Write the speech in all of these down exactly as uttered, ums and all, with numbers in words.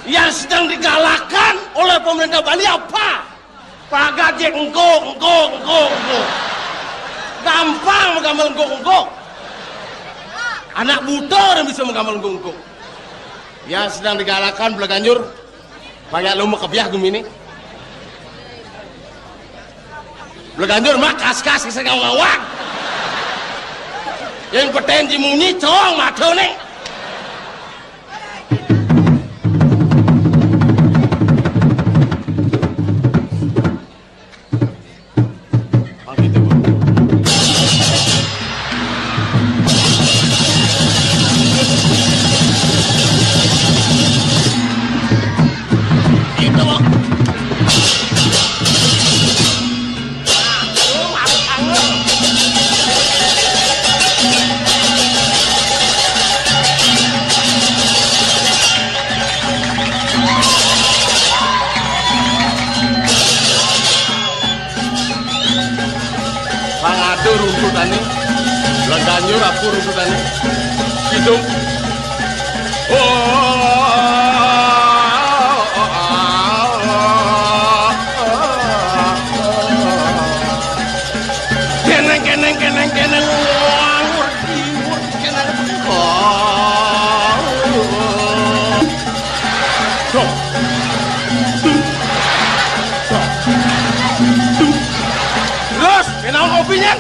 Yang sedang digalakkan oleh pemerintah Bali apa? Pagat jek engko, engko, engko, engko. Gampang menggambar engko, engko. Anak buta orang bisa menggambar engko, engko. Yang sedang digalakkan Bleganjur, banyak lomba kebiah gumine. Bleganjur mah kas-kas sing ngawang. Yang peten jimunyi cong matane. Pangada runtutane, Bleganjur apa runtutane? Kidung. Oh, keneng, keneng, keneng, keneng. Wah, ngerti, ngerti, keneng. Oh. Dok. Terus, kenapa kopinya?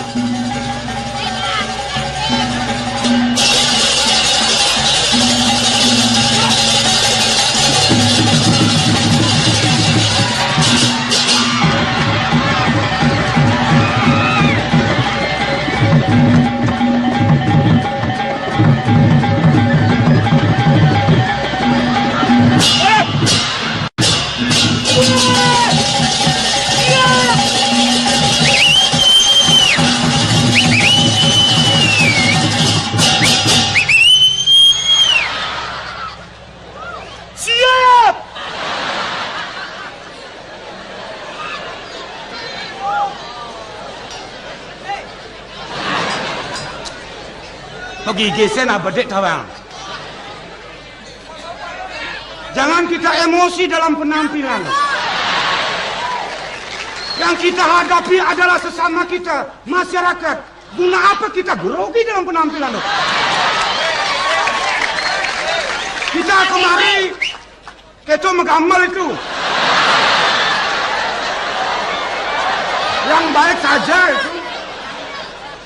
Siap! Pegigisen abedik tawang. Jangan kita emosi dalam penampilan. Yang kita hadapi adalah sesama kita, masyarakat. Guna apa kita grogi dalam penampilan, loh? Kita kemari, kita menggambar itu. Yang baik saja itu.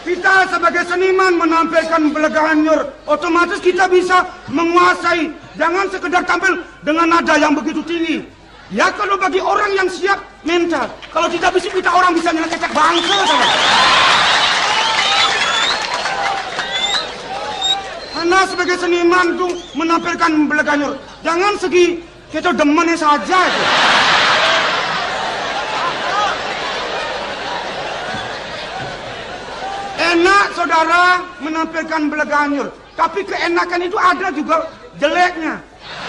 Kita sebagai seniman menampilkan Bleganjur, otomatis kita bisa menguasai. Jangan sekedar tampil dengan nada yang begitu tinggi. Ya, kalau bagi orang yang siap mental, kalau tidak bisa, kita orang bisa nyelekecek bangke, saudara. Karena sebagai seniman tuh menampilkan Bleganjur, jangan segi kita demennya saja itu. Enak, saudara, menampilkan Bleganjur, tapi keenakan itu ada juga jeleknya.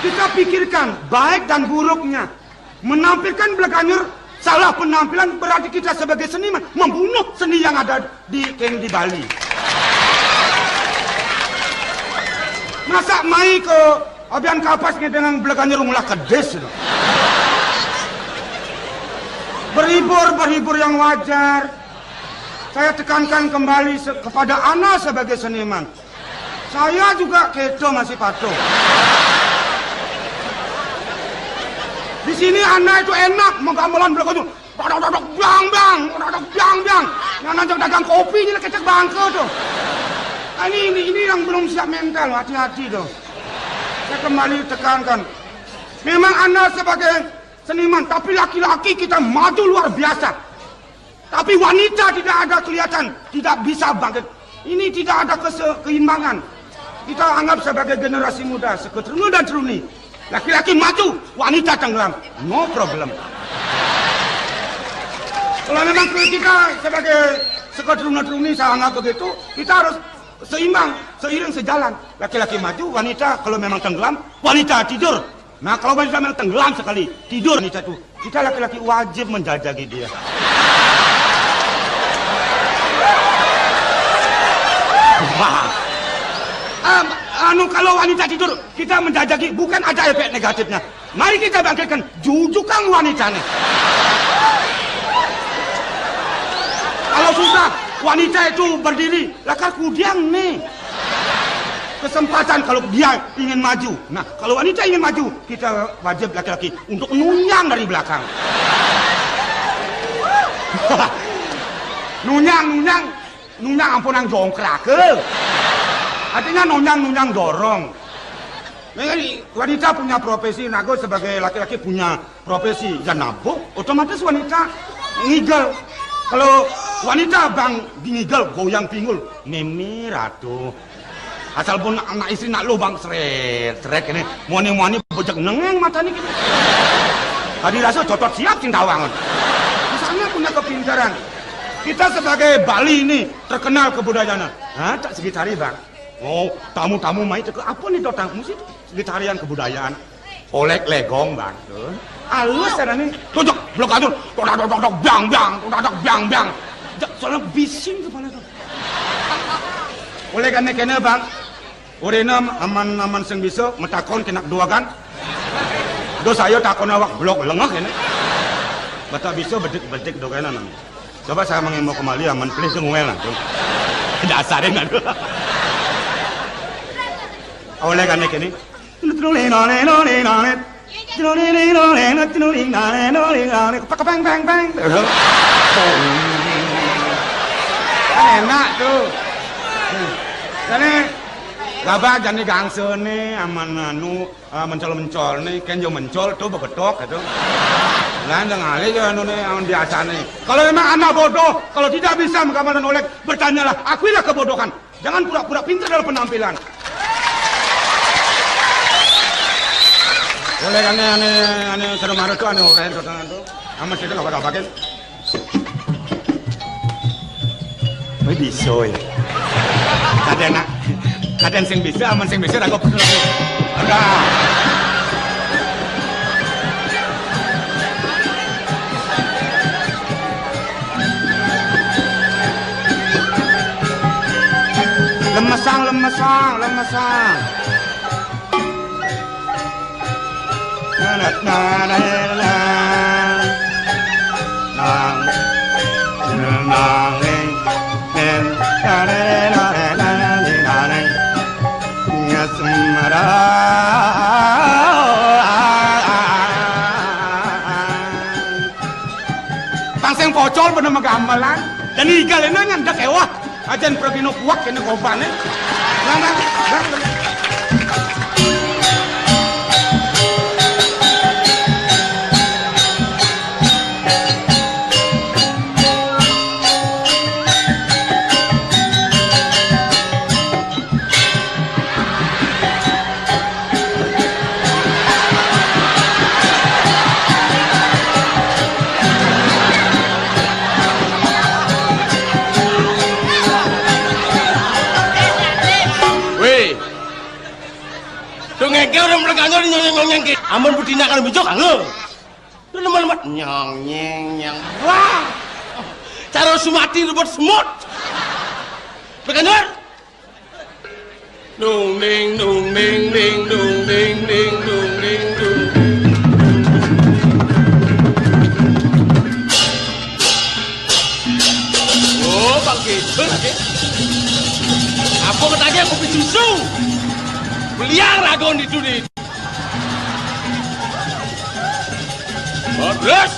Kita pikirkan baik dan buruknya. Menampilkan Bleganjur salah penampilan berarti kita sebagai seniman membunuh seni yang ada di keng di Bali. Masa mai ke Abian Kapas ngedengang Bleganjur ngulah kedis itu. Berhibur, berhibur yang wajar. Saya tekankan kembali se- kepada ana sebagai seniman. Saya juga keto masih patuh. Di sini ana itu enak menggamelan Bleganjur. Dodok, dodok, bang, bang, dodok, bang, bang. Yang nanjak dagang kopi ini kecek bangke tuh. Nah, ini, ini, ini yang belum siap mental, hati-hati tuh. Saya kembali tekankan. Memang ana sebagai seniman, tapi laki-laki kita maju luar biasa. Tapi wanita tidak ada kelihatan, tidak bisa bangkit. Ini tidak ada kese- keimbangan. Kita anggap sebagai generasi muda, seketeruna dan teruni. Laki-laki maju, wanita tenggelam. No problem. Kalau memang kita sebagai seketeruna teruni, saya anggap begitu, kita harus seimbang, seiring sejalan. Laki-laki maju, wanita kalau memang tenggelam, wanita tidur. Nah, kalau wanita memang tenggelam sekali, tidur wanita itu, kita laki-laki wajib menjajaki dia. Wah. Em, anu, kalau wanita tidur, kita menjajaki, bukan ada efek negatifnya. Mari kita bangkitkan, jujukan wanita nih. Kalau susah, wanita itu berdiri, lakar kudiang nih. Kesempatan kalau dia ingin maju. Nah, kalau wanita ingin maju, kita wajib laki-laki untuk nunyang dari belakang. Nunyang, nunyang, nunyang ampun nang jongkrak, eh. Artinya nunyang, nunyang dorong. Nah, wanita punya profesi, nago sebagai laki-laki punya profesi, ya nabuh, otomatis wanita ngigel. Kalau wanita bang ngigel, goyang pinggul, mimi ratu. Asal pun anak istri nak lubang seret, seret ini, muani-muani bojek nengeng mata nih gini. Tadi rasa cocot siap cintawangan. Misalnya punya kepintaran. Kita sebagai Bali ini terkenal kebudayaan. Hah, tak segitari bang. Oh, tamu-tamu mai teke apa nih datang? Mesti segitarian kebudayaan. Oleh legong bang tuh. Alus ada nih. Tuh, tuh, blok atur. Tok, tok, tok, tok, bang, bang. Tok, tok, tok, bang, bang. Jak, soalnya bising kepala tuh. Oleh kene-kene bang. Orena aman-aman sing bisa metakon kenak dua kan. Do saya takon awak blok lengah ini. Bata bisa bedik-bedik do kene nang. Coba saya mengimbau kembali aman please dong well tuh. Dasarin aduh. Oleh kene kene. Enak tuh. Jadi, laba jani gangsene aman anu, ah, mencol-mencol nih, kan yo mencol tuh begetok gitu. Lah, jangan alih ya anu nih, yang biasa nih. Kalau memang anak bodoh, kalau tidak bisa menggambarkan oleh, bertanyalah, akuilah kebodohan. Jangan pura-pura pintar dalam penampilan. Oleh ane ane ane kada marah tu ane orang tu tangan tu. Amat kita nggak apa-apa kan? Wih bisa ya. Kada nak, kada sing bisa, aman sing bisa aku pesen lagi. Ada. Lemesang, lemesang, lemesang. Tang sing pocol bener magamelan. Dan igal ini nyandak ewah. Ajan pergi no kuak kene kobane. Nang, nang, nang. Weh. Tuh ngeke orang mereka nyonyong nyonyong ke. Amun betina kalau bijak angel. Tuh lemah-lemah nyong nyeng nyong. Wah. Cara sumati rebut semut. Bekanur. Dung ding dung ding ding dung ding ding dung ding dung. Oh, bangkit. Apa ketanya kopi susu? Beliang ragon itu di. Terus.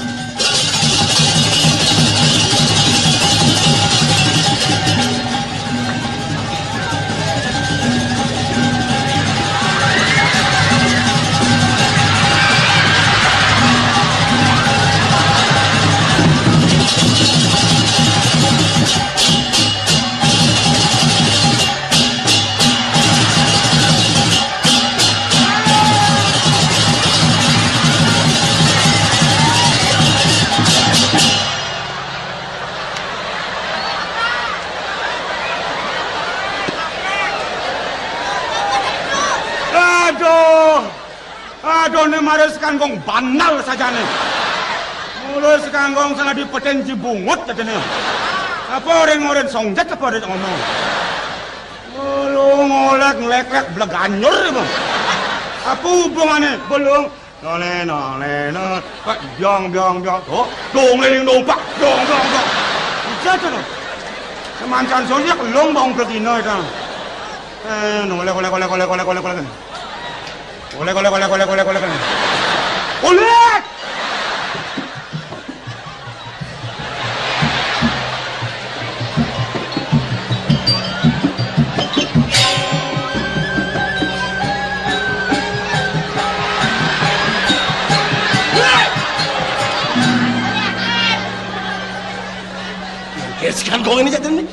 Aduh. Aduh, né mara Sekanggong bandel sajané. Mula Sekanggong salah dipeten ci bungut katanya. Apa orén-orén songjat apa ada ngomong? Lu ngolek nglek-lek bleganjur, Bang. Apa hubungané? Belum. Nolé, nolé, nol. Pak, biang, biang, biang. Oh, dong léling dong, Pak. Dong, dong, dong. Bisa tuh, dong. Semancan sosiak, lung bang betina itu. Eh, nolé, olé, olé, olé, olé, olé, olé. Olé, olé, olé, olé, olé, olé. Olé! Gesekan kong ini jadi nih.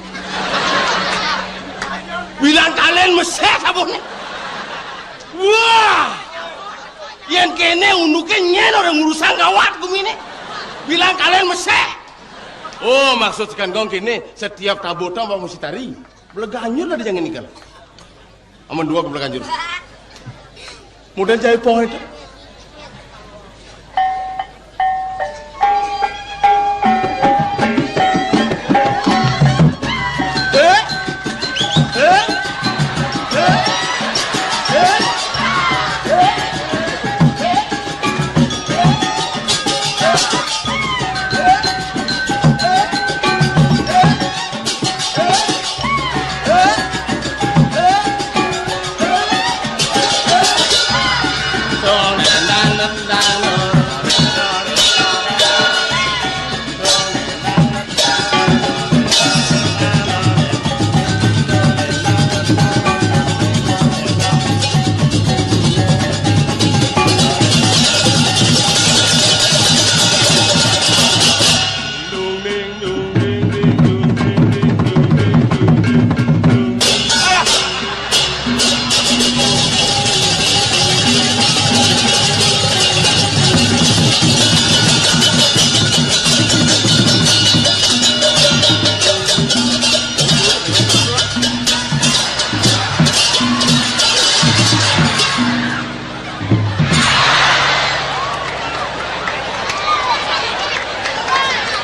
Bilang kalian mesét apa nih? Wah! Yén kéné unuké nyén orang urusan gawat guminé. Bilang kalian mesét. Oh, maksud Sekanggong kéné, setiap tabotan mau mesti tari. Bleganjur lah dijangin ikan. Amun dua bleganjur. Modél jaipongan itu.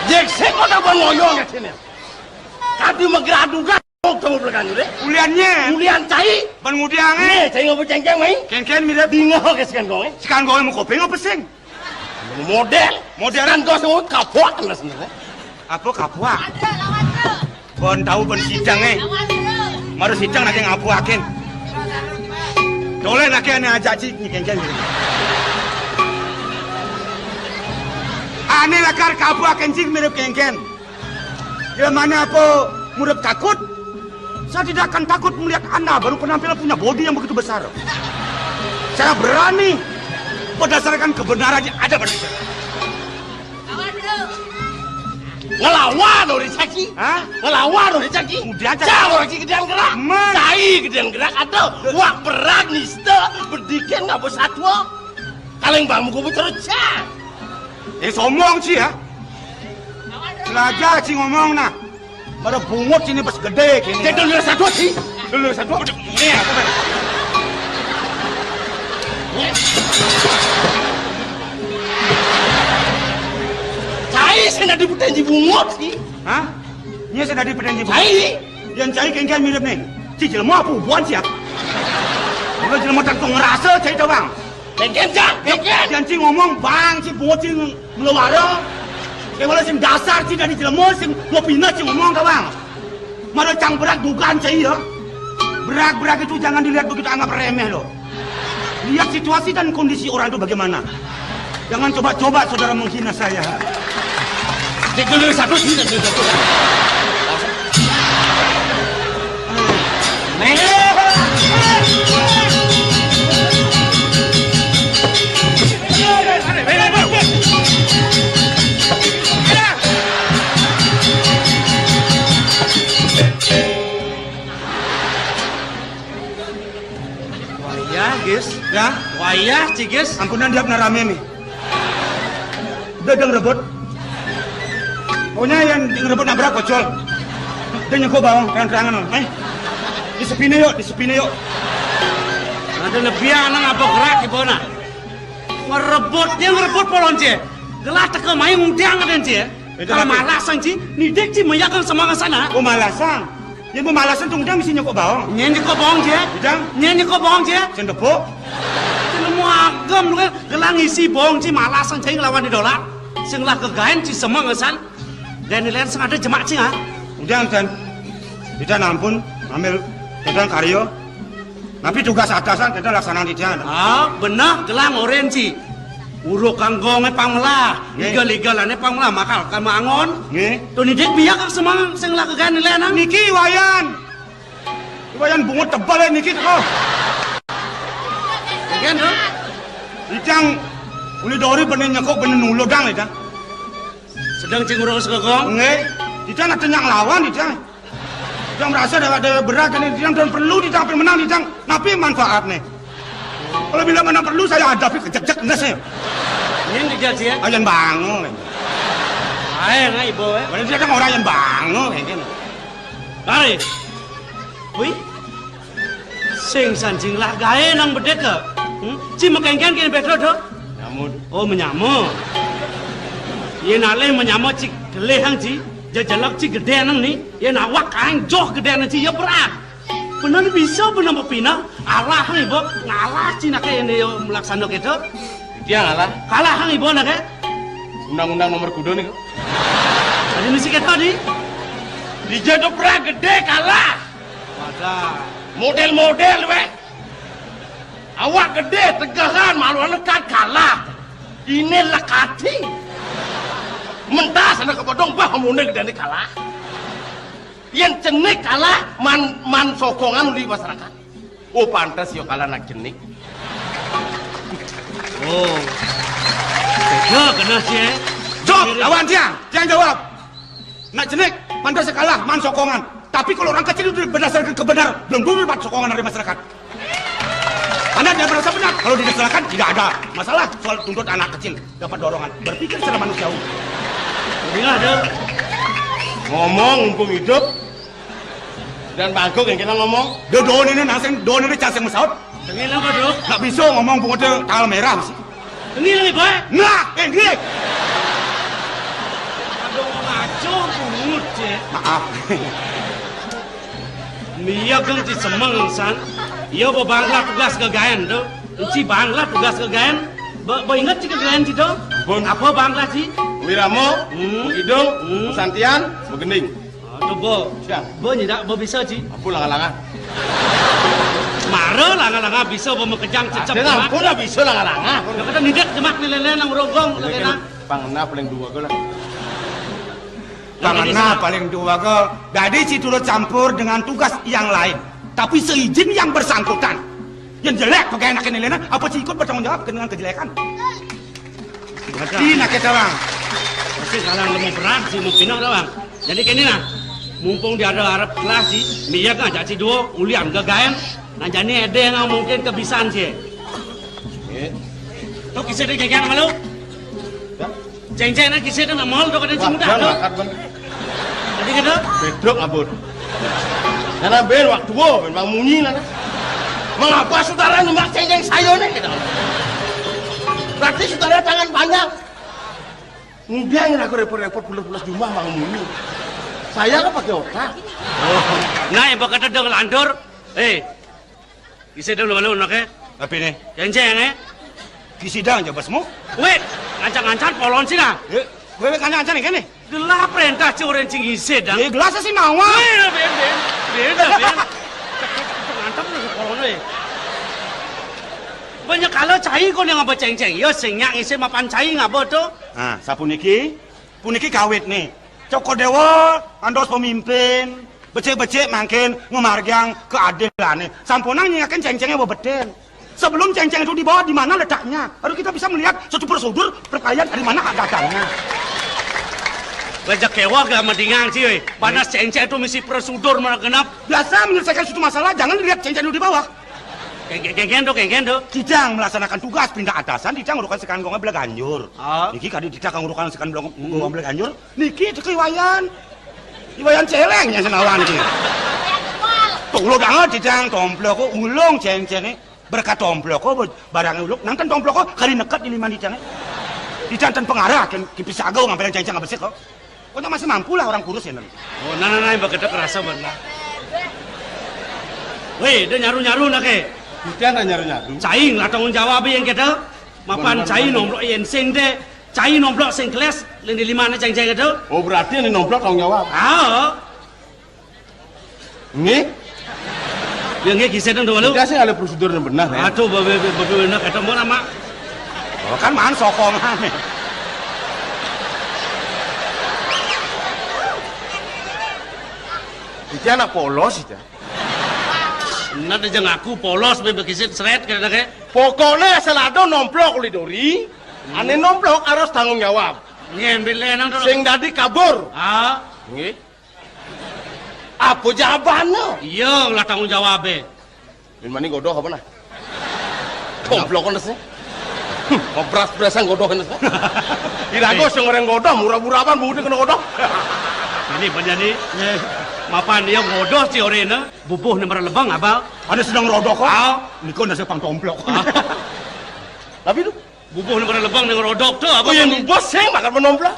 Jek sing kota ban ngoyong ya sini. Kadi megradukan kok temu belakangan deh. Uliannya. Ulian cai. Ban ngudiang, eh. Nih, cai ngopi cengkeng, mai. Kengken mirip. Bingung ke sekan kong, eh. Sekan kong mau kopi ngopi sing. Modél. Modél. Sekan kong semua kapok kan sebenarnya. Apa kapok? Bon tahu bon sidang, eh. Baru sidang lagi ngapuakin. Dolé lagi ané aja cik nih kengken. Ané lakar kapuakin cik mirip kengken. Bila mana apa murid takut? Saya tidak akan takut melihat Anda baru penampilan punya bodi yang begitu besar. Saya berani berdasarkan kebenaran yang ada pada saya. Ngelawan orang caki. Hah? Ngelawan orang caki. Udah, cak. Cak orang caki gedean gerak. Man. Cai gedean gerak ada. Wak berat nista bedikin nggak bersatwa. Kaleng bang muka terus cak. Eh, sombong sih ya. Belajar sih ngomong nah. Pada bungut sini pas gedé kéné. Dia dulu satu sih. Dulu satu. Nih, apa, Bang? Cai sing dadi petenji bungut sih. Hah? Nyé sing dadi petenji bungut. Cai. Yén cai kéngkén mirip nih. Ci jelema apa buan sih ya? Bukan jelema tak ngerasa cai to, Bang. Kéngkén, Jang, kéngkén. Yén ci ngomong, Bang, ci bungut ci ngelawara. Kéwala sing dasar ci dadi jelema sing ngopina ci ngomong to, Bang. Mara cang berak dugaan saya, ya. Berak-berak itu jangan dilihat begitu anggap remeh, loh. Lihat situasi dan kondisi orang itu bagaimana. Jangan coba-coba saudara menghina saya. Cek dulu satu sini, satu. Nih. Wayah, Gis. Ya? Wayah, Ci Gis. Ampunan, diap na ramé nih. Udah, udah ngerebut. Pokoknya yang ngerebut nabrak pocol. Udah nyengko bawang, terang-terangan, loh. Eh. Di sepine yuk, di sepine yuk. Ada lebihan nang apa gerak ibu nah. Ngerebut, dia ngerebut polon, Ci. Gelah teka main ngundang ada, Ci. Itu kalau apa? Malasan, Ci, nidik, Ci, meyakan semangat sana. Oh, malasan. Yang pemalasan tuh udah mesti nyokok bawang. Nyen nyokok bawang, Ci. Udah. Nyen nyokok bawang, Ci. Sendepok. Ci, nemu agam lu kan. Gelah ngisi bawang, Ci, malasan, Ci, ngelawan di dolar. Sing lah kegaen, Ci, semangat san. Dan nilai sing ada jemak, Ci, ah. Udah, Dan. Kita nampun, ambil, kita karyo. Tapi tugas atasan kita laksanakan titiang. Ah, beneh gelah ngoren, Ci. Uruk kanggongé pang melah, nggih. Igel-igelane pang melah, makal kan mangon. Nggih. Tuh nidik biak semangat sing lah kegaen nilai nang. Niki Wayan. Wayan bungut tebal ya niki teko. Sekian, Dok. Titiang uli dori bener nyekuk bener nuludang, Titiang. Sedang cing urus kekong. Nggih. Titiang ada yang lawan, Titiang. Titiang merasa ada, ada berat ini, Titiang dan perlu, Titiang, pengen menang, Titiang. Napi manfaatnya? Kalau bila mana perlu, saya hadapi kejek-jek nges ya. Ini dijak sih ya. Ayan bango. Ayo, nggak ibu ya. Mana dia kan orang yang bango kayak gini. Mari. Wih. Sing sanjing lah gaé nang bedék ka. Hmm? Ci mekengken kene Pétro, Dok? Nyamud. Oh, menyama. Yén alih menyama ci gelih hang ci, jejelek ci gedé nang ni. Yén awak aeng joh gedé nang ci ya berat. Bener bisa bener pepineh, alah hang ibu ngalah ci nake yén ya melaksana kéto. Dia ngalah. Kalah hang ibu nake. Undang-undang nomor kuda niku. Tadi mesti kéto di. Dijatuh perang gedé kalah. Wadah. Model-model weh. Awak gedé tegehan malu lekat kalah. Ini lekati. Mentas anak kebodong bah mune gedé kalah. Yén cenik kalah man, man sokongan di masyarakat. Oh pantes yo kalah nak cenik. Oh. Beda kena sih, eh. Jawab, lawan dia. Dia jawab. Nak cenik, pantas kalah, man sokongan. Tapi kalau orang kecil itu berdasarkan kebenaran, belum dulu dapat sokongan dari masyarakat. Anda tidak merasa benar, kalau tidak silakan, tidak ada masalah soal tuntut anak kecil dapat dorongan. Berpikir secara manusiawi. Inilah ada. Ngomong mumpung hidup dan bangkuk yang kita ngomong. Do do ini naseng, do ini caseng mesaut. Tengil apa, Dok? Nak bisa ngomong pungut tanggal merah mesti. Tengil lagi, Boy. Nah, eh, dia. Aduh, ngaco pungut, Cek. Maaf. Mia kang ci semeng san. Iya ba bangla tugas kegaen to. Ci bangla tugas kegaen. Ba, ba inget ci kegaen ci to. Pun. Apa bangla ci? Wiramo, hmm. Idung, hmm. Santian, begending. Oh, to ba. Siang. Ba nyedak ba bisa ci. Apa langa-langa? Mara langa-langa bisa ba makejang cecep. Ada jemak. Ampun lah bisa langa-langa. Lah kata nidak jemak ni lele nang rogong. Pangena paling dua ke lah. Karena paling dua ke, jadi ci turut campur dengan tugas yang lain. Tapi seizin yang bersangkutan. Yang jelek pakai anak ini Lena, apa ci ikut bertanggung jawab dengan kejelekan? Di nak kita bang. Pasti salah lemu berat ci mau pinang dah bang. Jadi kini nah, mumpung dia ada arep kelas ci, mia ngajak ci dua, ulian ke gaen. Nah jadi ada yang mungkin kebisan ci. Tuh kisah dia kayak malu. Ceng-ceng nak kisah nak mall tu kada ci mudah tu. Jadi kena. Bedok abut. Karena ben waktu wo ben bang munyi lah. Mengapa saudara nembak ceng-ceng saya ni? Berarti saudara tangan panjang. Mudah yang aku repot-repot pulas-pulas jumlah bang munyi. Saya kan pakai otak. Nah, yang bakal tedang lantur. Eh, Isi dulu malu nak eh. Tapi ni. Kenceng eh. Isi dang je bosmu. Weh, ngancang-ngancang polon sih nah. Eh, weh ngancang-ngancang ni kan ni. Gelah perintah ci orang cing isi dang. Eh, gelah sih nawa. Weh, ben ben. Ben ben. Mantap lu polon weh. Banyak kala cai kau yang ngapa ceng-ceng. Yo sing nyak isi mapan cai ngapa tu? Ah, sapuniki. Puniki kawit ni. Cokor Dewa andos pemimpin, becik-becik mangkin ngemargiang keadilane. Sampunang nyingakin ceng-cenge webeden. Sebelum ceng-ceng itu dibawa, di mana letaknya? Harus kita bisa melihat satu prosedur perkelahian dari mana hak datangnya. Raja kewa gak mendingan sih, weh. Panas ceng-ceng itu misi prosedur mana genap. Biasa menyelesaikan suatu masalah, jangan dilihat ceng-ceng itu di bawah. Kengken, kengken tu, kengken tu. Titiang melaksanakan tugas pindah atasan, titiang urukan sekarang gua belah ganjur. Ah. Niki kadi titiang urukan sekarang belah, gua belah ganjur. Niki teko Iwayan. Iwayan celeng yang senawan iki. Tulo banget dijang tomplok kok ulung ceng-cenge. Berkat tomplok kok, barang uluk, nang ten tomplok kok, kali neket di lima di tiang. Di ten pengarah, kan, kipi sago, ngambil cang-cang besek kok. Kok masih mampu lah orang kurus ya, Nen? Oh, nah, nah, nah, yang begitu kerasa benar. Weh, dia nyaru-nyaru nak ke? Kita nak nyaru-nyaru. Cai lah tanggung jawab yang kita. Mapan mana, cai mana? Nomplok yang sing deh. Cai nomplok sing kelas, yang di lima ni cang-cang itu. Oh, berarti yang nomplok tanggung jawab. Ah. Nggih. Ya nggih, gisik nang dulu. Kita sih ada prosedur yang benar, ya. Aduh, be-, be-, be-, betul benar, ketemu nama. Oh, kan man sokongan. Iki anak polos iki. Enak aja ngaku polos, be begisit seret kena ke. Pokoknya asal ada nomplok oleh dori, ane nomplok harus tanggung jawab. Nggih, ambil lenang dulu. Sing dadi kabur. Ah. Nggih. Apa jawabannya? Iya, lah tanggung jawabnya. Min mani godoh apa nah? Tomplok kan sih. Ngobras-brasan godoh kan sih. Irago sing orang godoh, murah-murah apa, mudi kena godoh. Ini bener nih. Mapan dia godoh si orena. Bubuh ni merah lebang apa? Ada sedang rodok kok. Ah. Niko nasi pang tomplok. Ah. Tapi tu. Bubuh ni pada lebang dengan rodok tu, apa? Oh, yang bos saya makan menomplak.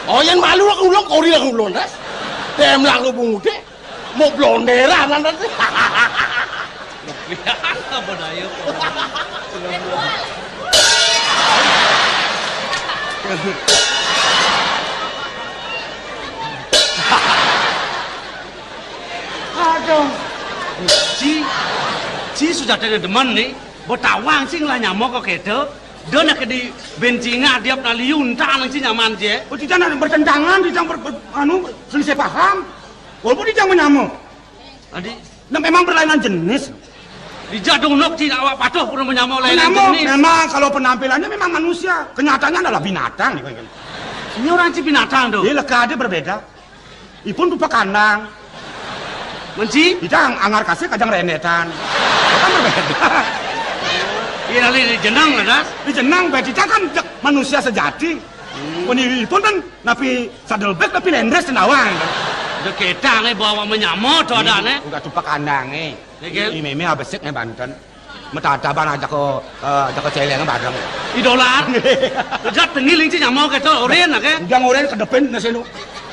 Oh, yang malu aku ulung, kori aku ulung, das. Tem lah aku bungut deh. Mau blonderan nanti. Lihat apa daya? Aduh. Ci, ci sudah ada demen ni. Betawang sing lah nyamuk kok kedo. Dia nak di bencinga dia pernah liunta nang si nyaman je. Oh, tidak nak bertentangan, tidak ber, ber, anu, selisih paham. Walaupun tidak menyamuk. Adi, nah, memang berlainan jenis. Dijak dunuk tidak awak patuh pun menyamuk lain jenis. Memang kalau penampilannya memang manusia, kenyataannya adalah binatang. Ini orang si binatang tu. Ini leka dia berbeda. Ipun tupak kandang. Menci? Kita ang-, anggar kasih kajang rendetan. Kan berbeda. Iya, lali di jenang ada. Di jenang, bae kita kan jek manusia sejati. Hmm. Pun ipun kan napi sadelbek, napi lendres tendawang. Deketang eh bawa menyamot tu ada ne. Udah tupak kandang eh. Ini meme abesik ne Banten. Metata ban ajak ke, eh, ajak ke celeng bareng. Idola. Udah tengil ini nyamuk itu oren ke? Udah oren ke depan nasi nu.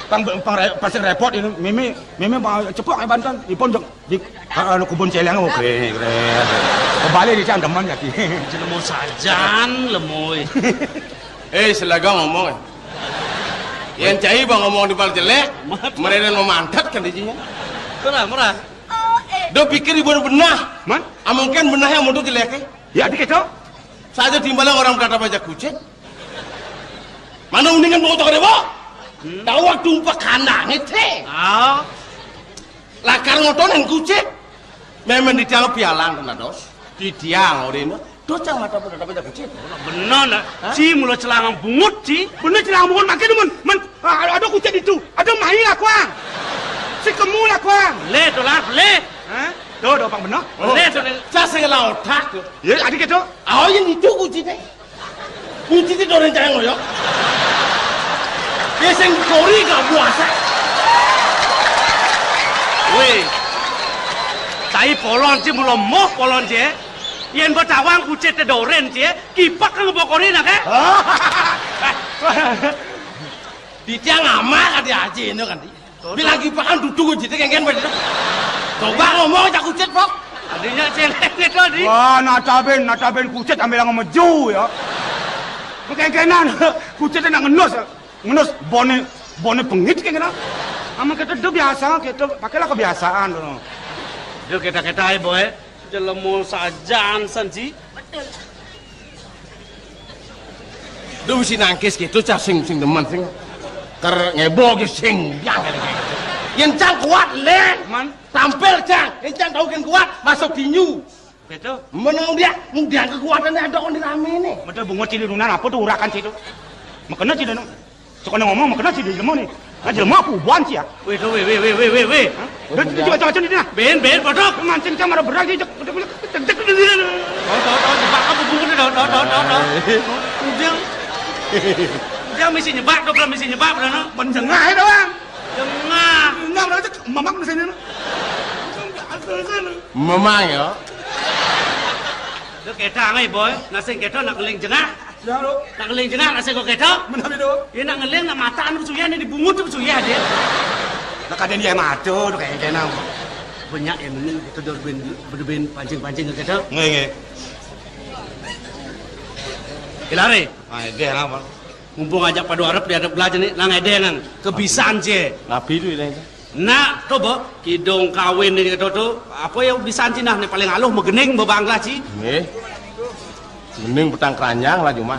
Pang, pang re-, pasti repot ini. Mimi, mimi mau cepok ya Banten. Ipun jek di, eh, anu kubun celeng oke. Kembali di cang demen ya ki. Jelemo sajan lemoi. Eh, selaga ngomong eh. Yang cai bang ngomong di bal jelek, mereka memantat kan dijinya. Murah, murah. Do pikir ibu benah. Man? Ah, mungkin benah yang mutu jelek eh. Ya, dikit tu. Saja timbalan orang berkata baca kucing. Mana uningan mau tak ada, Pak? Hmm. Tahu waktu empat kandang itu. Ah. Lakar ngotonan kucing. Memang di tiang pialang kena dos. Di tiang orang ini. Dos cang mata pada dapat kucing. Benar nak. Hah? Ci mula celangang bungut ci. Benar celangang bungut makin demen. Men, ah, ada kucing itu. Ada main lah kuang. Si kemu lah kuang. Le tu lah, le. Hah? Tuh, dopang benar. Oh, le tu le. Saya salah otak tu. Ya, adik itu. Oh, yang itu kucing teh. Kunci ti doreng cahaya ngoyo. Dia sing kori gak puasa. Weh. Tai polon ci mula moh polon ci. Yen betawang kucit te doren ci, kipak kang bokori nak eh. Di tiang amal kan dia aja ini kan. Bilang kipakan duduk aja kengken pada. Coba ngomong cak kucit, Pok. Adinya celeng itu, Adi. Wah, nataben, nataben kucit ambil yang meju ya. Kengkenan, kucit nak ngenus. Ngenus bone, bone pengit kengkenan. Ama kita tu biasa, kita pakailah kebiasaan tu. Itu kita-kita ai, boy. Jelemo sajan sanji. Betul. Duh, mesti nangkis gitu, cah sing, sing demen, sing. Ker ngebo ge sing, yang kali kayak gitu. Yen cang kuat, Len. Man. Tampil, cang. Yen cang tahu kan kuat, masuk tinju. Betul. Menang dia, dia kekuatannya ada orang di rame nih. Betul, bungut cili lunan apa tuh urakan situ? Makanya tidak, no. Suka ngomong, makanya sih di jelema nih. Nah, jelema apa buan sih ya? Weh, tuh, weh, weh, weh, weh, weh, weh. Hah? Dia, dia juga macam-macam dia. Ben, ben, bodoh. Mancing sama ada berang, dia cek, cek, cek, cek, cek. Tahu, tahu, tahu, jebak apa bungut dah, tahu, tahu, tahu, tahu. Dia, dia mesti nyebak, tuh, belum mesti nyebak, benar, no? Menjengah itu, Bang. Jengah. Enggak, berarti mamang di sini, no. Mamang ya? Lho, kéto ae, Boy. Nak sing kéto nak ngeling jengah. Nak ngeling jengah, nak sing kéto. Menawi to? Ya, nak ngeling, nak mata anu suyah, nek dibungut to suyah, Dik. Lah, kadén ya matur to kayak kena. Banyak ya, mending kita udah ben, udah ben pancing-pancing kéto. Nggih, nggih. Ilare. Ah, nggih, napa? Mumpung ajak pada arep di arep belajar nih, nang edé nang. Kebisan, Cé. Nabi to ini. Nak, to, Bo, kidung kawin nih, to, to. Apa ya bisan, Cé, nah, nih paling aluh megening, Bo, bangla, Cé. Nggih. Mending petang keranjang lah, cuma.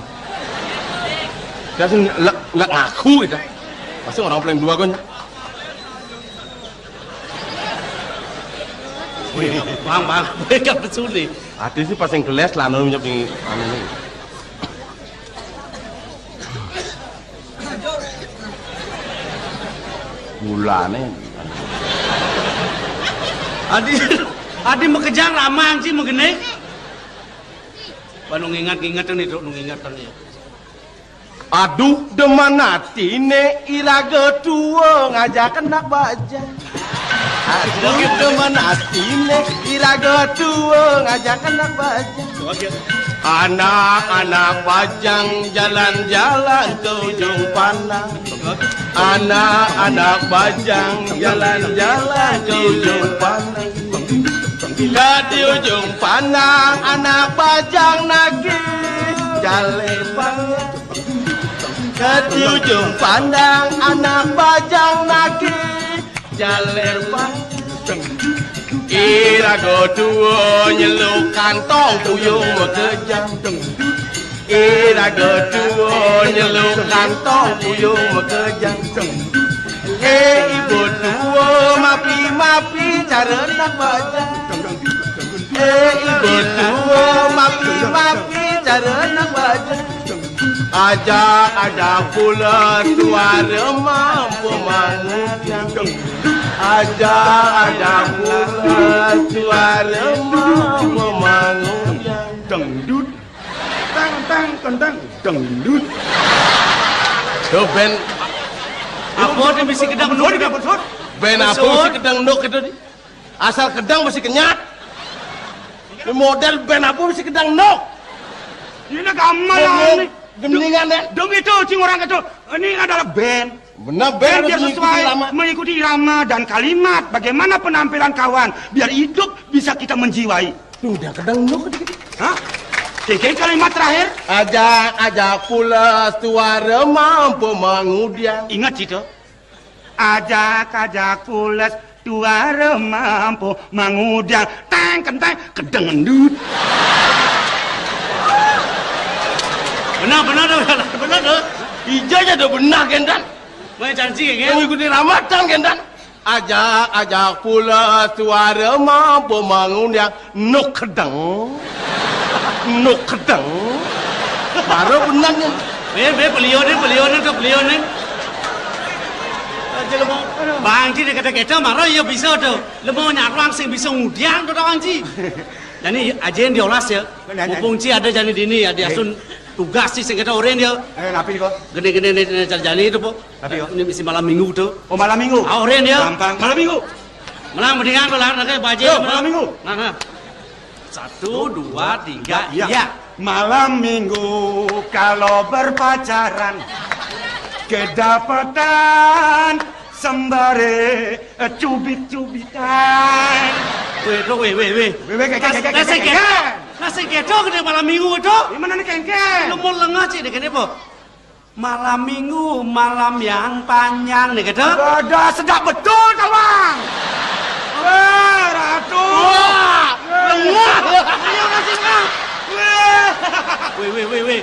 Dia sing lek, lek ngaku itu. Pasti orang paling dua kan. Wih, Bang, Bang, mereka pesu nih. Ati sih pas yang geles lah, anu, nyep ning, anu, nih. Mulane. Adi, adi makejang ramang, Cé, megening. Wah, nu nginget-nginget nih, Dok, nu nginget nih. Aduh, demen atine iraga tua ngajak anak bajang. Aduh, demen atine iraga tua ngajak anak bajang. Anak-anak bajang jalan-jalan ke ujung pandang. Anak-anak bajang jalan-jalan ke ujung pandang. Di ujung pandang anak bajang nagih jaler panjang. Di ujung pandang anak bajang nagih jaler panjang. Iraga tua nyeluk kantong puyung makejang. Iraga tua nyeluk kantong puyung makejang. Eh, ibu tua, mapi-mapi cara nak bajang. Eh, ibu tua, mapi-mapi cara nak bajang. Ajak, ajak pula suara mampu mangudang. Ajak, ajak pula suara mampu mangudang. Dangdut. Tang, tang, tang, tang, dangdut. Tuh, ben. Apa dia mesti kedang nuk? Apa dia mesti kedang nuk itu, di? Asal kedang mesti kenyat. Ini model ben apa mesti kedang nuk? Ini gamelan nih. Gemelingan, ya? Dong itu, cing orang itu. Ini adalah ben. Benar, ben biar sesuai, mengikuti irama dan kalimat. Bagaimana penampilan kawan? Biar hidup bisa kita menjiwai. Udah kedang nuk dikit. Hah? Keke kalimat terakhir? Ajak, ajak pula suara mampu mengudian. Ingat, Cito. Ajak, ajak pula suara mampu mengudian. Teng, kenteng, kedang endut. Benar, benar, benar, benar, benar. Ijanya udah benar, Gendan. Mau janji, ya, Gen? Mengikuti Ramadan, Gendan. Ajak, ajak pula suara mampu mengundang nuk kedeng. Nuk kedeng. Baru benar nih. Be, be, beliau nih, beliau nih, tuh, beliau nih. Aja lu mau. Bang Ji, dia kata kita marah, ya bisa tuh. Lu mau nyarang sing bisa ngudian tuh, Bang Ji. Jadi, aja yang diolas ya. Mumpung Ci ada jani dini ya, dia sun tugas sih sing kita oren ya. Eh, napi kok? Gini-gini nih, nih, jani itu, Po. Tapi, yo. Ini mesti malam minggu tuh. Oh, malam minggu? Ah, oren ya. Gampang. Malam minggu. Malam mendingan tuh lah, nanti Pak Haji. Yo, malam minggu. Nah, nah. Satu, dua, tiga, iya. Malam minggu kalau berpacaran, kedapatan sembare, eh, cubit-cubitan. Weh, tuh, weh, weh, weh. Weh, weh, kek, kek, kek, kek, kek. Nasi keto, nasi keto gede malam minggu tuh. Gimana nih, kengkeng? Lu mau lengah, Ci, deh, kene, Po. Malam minggu, malam yang panjang nih, gitu. Ada sedap betul, kawan. Wah, Ratu. Wah, lengah. Ayo, kasih, Kang. Weh. Weh, weh, weh, weh.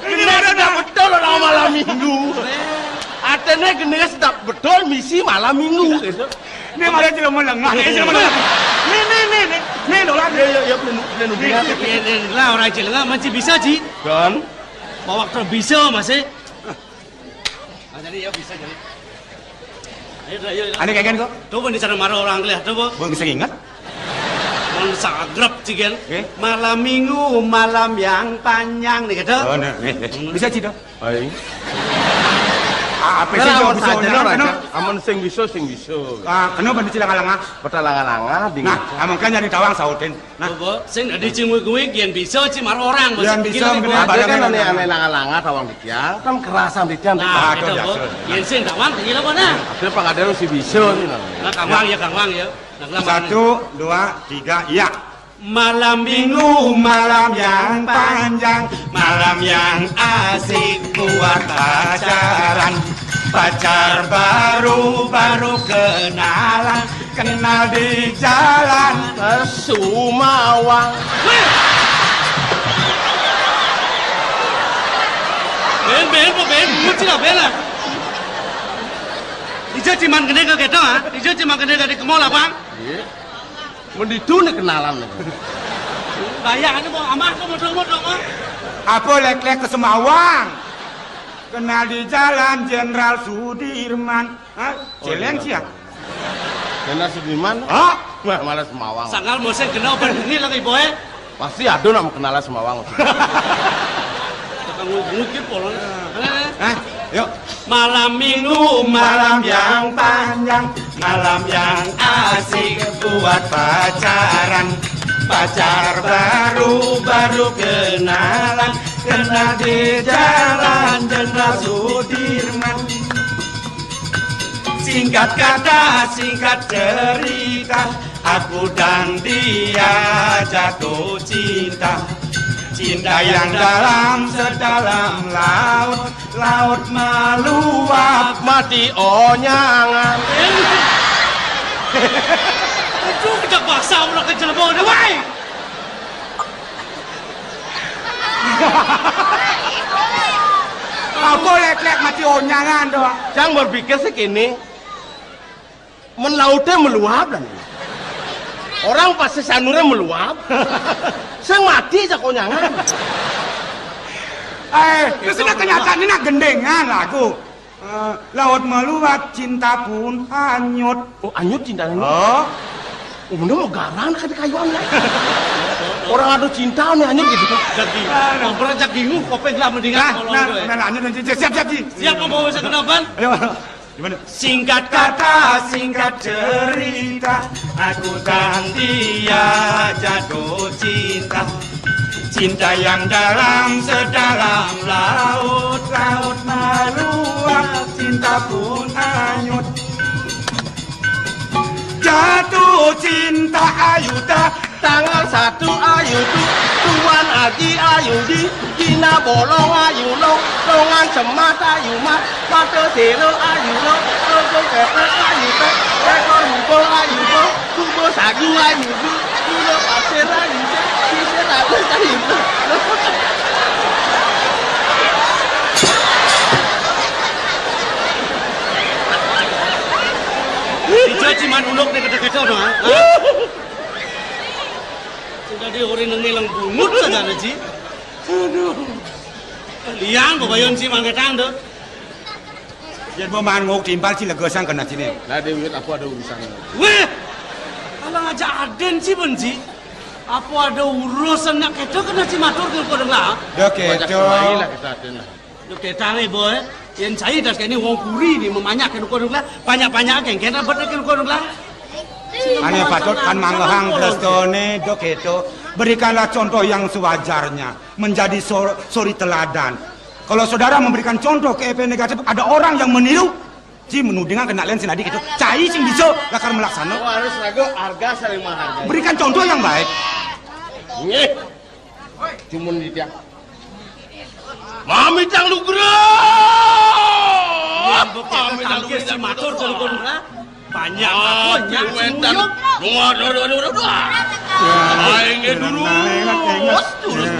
Ini ada sedap betul orang malam minggu. Atene gini sedap betul misi malam minggu. Ini malah jelema lengah, ini jelema lengah. Nih, nih, nih, nih. Nih, dolar. Ya, ya, ya, belum, belum. Nih, nih, nih, nih, lah, orang jelema masih bisa, Ji. Kan? Bawak terbisa masih. Ah, jadi ya bisa jadi. Ayo, ayo, ayo. Ane keken kok. Tuh, pun di sana marah orang kelih, tuh, Bu. Belum bisa ingat. Mun sagrep, Ci, kan. Eh? Malam minggu, malam yang panjang nih, gitu. Oh, nah, nih, nih. Bisa, Ci, dong. Ayo. Apa sih? Lah, jawab amun bisa saja, orang, nah, kena? Amun sing bisa, sing bisa. Ah, kena bani cilaka-langa. Peta langa-langa, ding. Nah, amun kan nyari tawang sautin. Nah. Apa? Sing dadi cingwik-wik, yen bisa, ci mar orang, yen bisa, mungkin ada kan aneh-aneh langa-langa, tawang titiang, kan kerasan titiang. Nah, itu, Bu. Yen sing tawang, gila apa, nah? Ada pang ada si bisa, nih, nah. Nah, Kang Wang ya, Kang Wang ya. Nah, Kang Wang. Satu, dua, tiga, iya. Malam minggu, malam yang panjang, malam yang asik buat pacaran. Pacar baru, baru kenalan, kenal di jalan. Sumawang. Weh! Ben, ben, apa ben? Nguci lah, ben lah. Ijo ciman gede ke keto, ha? Ijo ciman gede ke di kemol, abang? Iya. Mun ditu nih kenalan nih. Bayangane mau amah kok modong-modong, ah. Apa lek-lek ke Semawang? Kenal di Jalan Jenderal Sudirman. Hah? Oh, Celeng iya. Sia? Jenderal Sudirman? Hah? Wah, malah Semawang. Sangkal musim kenal bengi lagi, boy. Pasti ada nak kenalan Semawang. Tukang ngukir polon. Hah? Yuk. Malam minggu, malam yang panjang, malam yang asik buat pacaran. Pacar baru, baru kenalan, kenal di jalan Jenderal Sudirman. Singkat kata, singkat cerita, aku dan dia jatuh cinta. Cinta yang dalam sedalam laut, laut meluap. Mati onyangan. Aduh, kejak basah ulah kejel bawa dia, wai. Apa lek-lek mati onyangan doang? Cang berpikir sih kini, men lautnya meluap dan orang pasti sanurnya meluap. Sing mati jak onyangan. Eh, itu sudah kenyataan ini nak gendengan lagu. Eh, laut meluap, cinta pun hanyut. Oh, hanyut cintanya. Oh. Oh, bener mau garang dekat di kayuan ya. Orang ada cinta nih hanyut gitu. Jadi, ngobrol jak bingung, kopeng lah mendingan. Nah, kalau nah, gitu, ya. Nah, lanjut, lanjut. Siap, siap, Ji. Siap, mau bawa saya kenapa? Ayo. Gimana? Singkat kata, singkat cerita, aku dan dia jatuh cinta. Cinta yang dalam sedalam laut, laut meluap, cinta pun hanyut. Jatuh cinta ayu tak tanggal satu ayu tu, Tuan Haji ayu di, Gina bolong ayu long, longan semat ayu mat, mata sero ayu long, logo kepet ayu pet, ekor hubo ayu bo, hubo sagu ayu bu, gula pasir ayu bu, sisir ayu ayu bu. Ijo ciman uluk nih kata-kata doang. Sudah di ori nengi lang bungut saja na, Ji. Aduh. Liang kok bayon si mangketang tuh. Yen mau manguk timpal ci lega sang kena sini. Lah, Dewi, aku ada urusan. Weh. Alang aja aden si benci. Apa ada urusan nak keto kena si matur ke kodeng lah. Dah keto. Lah kita aden lah. Duk tetane, boy. Yen cai das kene wong kuri ni memanyak kene kono lah. Banyak-banyak kene kene bet kene kono lah. Ane patut kan manggehang blestone dok itu. Berikanlah contoh yang sewajarnya. Menjadi sor- suri teladan. Kalau saudara memberikan contoh ke F P negatif, ada orang yang meniru. Ci menudingan kena len sinadi gitu. Cai sing bisa lakar melaksana. Oh, harus lagu harga saling menghargai. Berikan contoh yang baik. Nggih. Cuman di tiang. Mamitang nugrah. Yen bukti tangkis si matur kula kula. Banyak aku nyak semuyung. Dua, dua, dua, dua, dua. Aing ge durus, durus.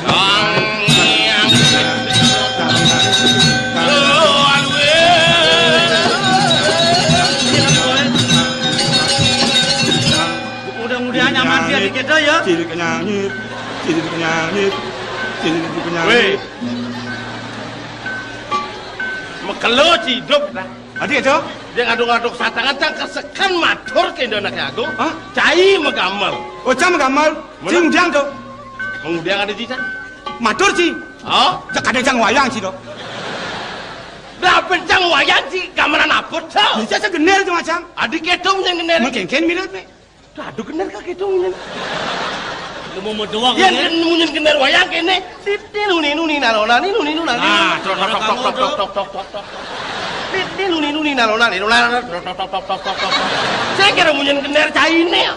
Sang Hyang. Aduh, aduh, eh. Mudah-mudahan nyaman dia dikit ya. Cilik nyangit, cilik nyangit, cilik nyangit. Weh. Mekelo ciduk dah. Adi itu? Dia ngaduk-ngaduk satangan, cang kesekan matur ke Indonesia Agung. Hah? Cai megamel. Oh, cang megamel. Mana? Cing jang tuh. Mengudiang ada di cang. Matur ci. Oh? Cek ada jang wayang ci tuh. Lah, pencang wayang ci gamelan abot, Cok. Bisa segener, Cok, Macang. Adi keto munyin gener. Mengkengken mirip, Nek. Aduh, gener ka keto munyin. Lu mau doang, Yén munyin gener wayang kéné. Titil nuni nuni nalona ni nuni nuna. Nah, tok, tok, tok. Titil nuni nuni nalona ni nuna. Tok, tok, tok. Saya kira munyin gener cainé.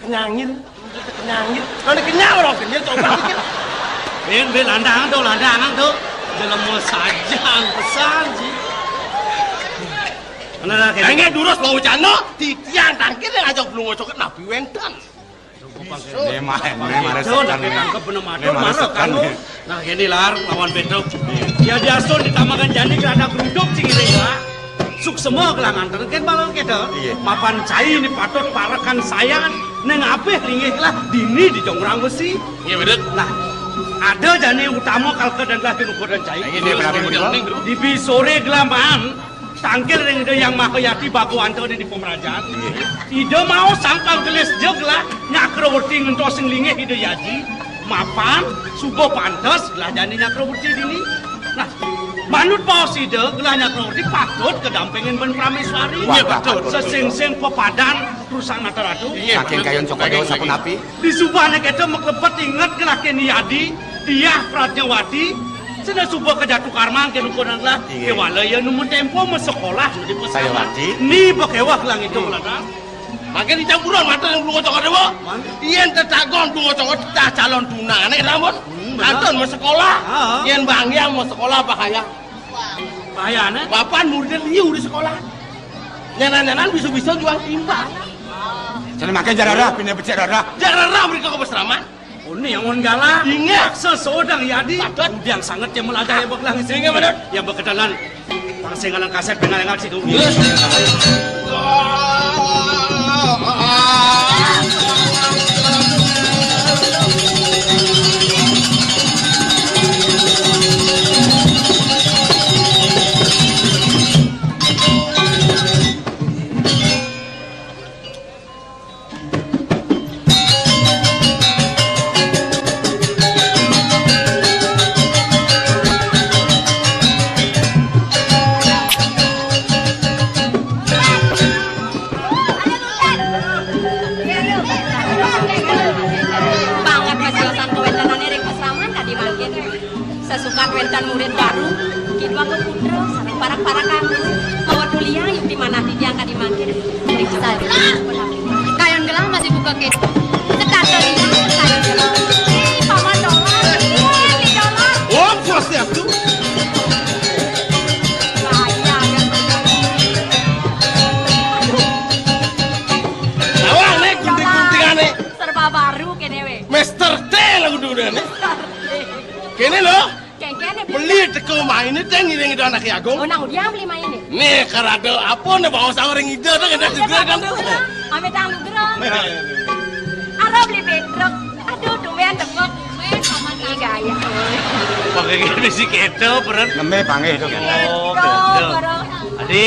Nyangir. Nyangir. Kalau kenyang orang kenyang coba dikit. Ben, ben, landangan tuh, landangan tuh. Jelema sajang pesan sih. Mana lah, kayak Enggak durus mau cano, titiang tangkir yang ajak belum ngocok napi wénten. Ini mah, ini mah resekan ini. Tangkep bener Ini mah marah resekan kamu. Ini. Nah, gini, Lar, lawan Petruk. Iya. Ya, diasun ditambahkan jani kerana geruduk cing ini, ya. Suksema gelah nganter, kan, malah kita. Iya. Mapan cai ini patut parekan saya, neng apih linggih lah, dini di jongrang besi. Iya, bener. Nah, ada jani utama kalka dan gelah kinukut dan cai. Iya, dia berapa ini, Bro? Di bisore gelah man, tangkil ring Ida Yang Maha Yati bago anta di pemerajan. Iya. Ida mau sangkal gelis jeg lah, nyakrawerti ngentos sing linggih Ida Yaji. Mapan, suba pantes, gelah jani nyakrawerti dini. Nah, manut baos Ida, gelah nyakrawerti patut kedampingin ben prameswari. Iya, patut. Sesing-sing pepadan perusahaan Nata Ratu. Iya, saking patut. Kayun cokor dewa sapunapi. Di subane kita maklebet inget gelah keni Yadi, Diah Pratnyawati, sida suba kejatuh karma kenu konan lah, iya. Kewala ya nemu tempo masekolah di pesawat. Sayawati. Ni bekewah gelah itu, iya. Gelah dah. Makin dicampuran mata yang belum cokor dewa. Mana? Yen tetagon belum cokor tah calon tunane rambut. Hmm, benar. Anton masekolah. Ah. Yen Bang Yang masekolah bahaya. Bahayane? Bapak muridnya liu di sekolah. Nyanan-nyanan bisa-bisa jual timbang. Jadi makin jararah, pindah becek rarah. Jararah mereka ke peseraman. Oh, ini yang on galah. Ingat. Seseorang Yadi. Patut. Udiang sangat yang melajah ya, Bang Lang. Ingat, benar. Yang berkenalan. Bang Singgalan kasep dengan yang situ. Iya. Banget kasiosan kawentenan ring pasraman tadi mangkin. Sasukat wénten murid baru, kidua ka putra, sareng parak-parakan. Mawa tuliang yukti manah titiang kadi mangkin. Riksa. Kayun gelah masih buka ké. Setata liang, kayun gelah. Ih, Paman Dolar. Ih, Ni Dolar. Om Swastiastu. Bahaya, ya. Aduh. Lawan, nih, gunting-guntingan, nih. Serba baru kéné wé. Mister T lah kudu nih. Mister T. Kéné lho. Kéngkén, Bli. Beli teka main né, Téh, ngiring Ida Anaké Agung. Oh, nang udiang beli main né? Nih, karada apa né bawa sawring Ida, Téh, ngenah juga kan, Téh. Amit tang nugra. Ara beli Petruk. Aduh, tumben tepuk. Tumben, Paman. Ih, gaya. Pakai gini sih keto, peren. Neme panggih itu, kan? Oh, keto. Adi,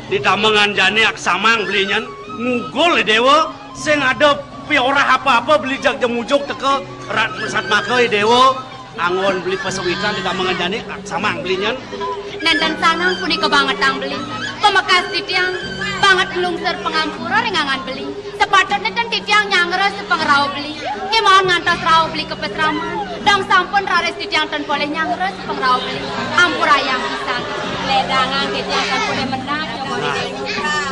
di tamengan jani aksamang beli nyen, ngugul, Déwa, sing ada piorah apa-apa beli jag jemujuk teka rat mesat maka, Déwa. Anggon beli pasawitan di tamengan jani, samang beli nyen. Nénten sanang punika bangetang beli. Pamekas titiang banget nglungsur pangampura ring anggan beli. Sepatutné ten titiang nyangres pangrauh beli. Kémaon ngantos rauh beli ka pasraman. Dong sampun raris titiang ten polih nyangres pangrauh beli. Ampurayang pisan. Ledangang titiang sampun mendak, ya, Bos. Nah,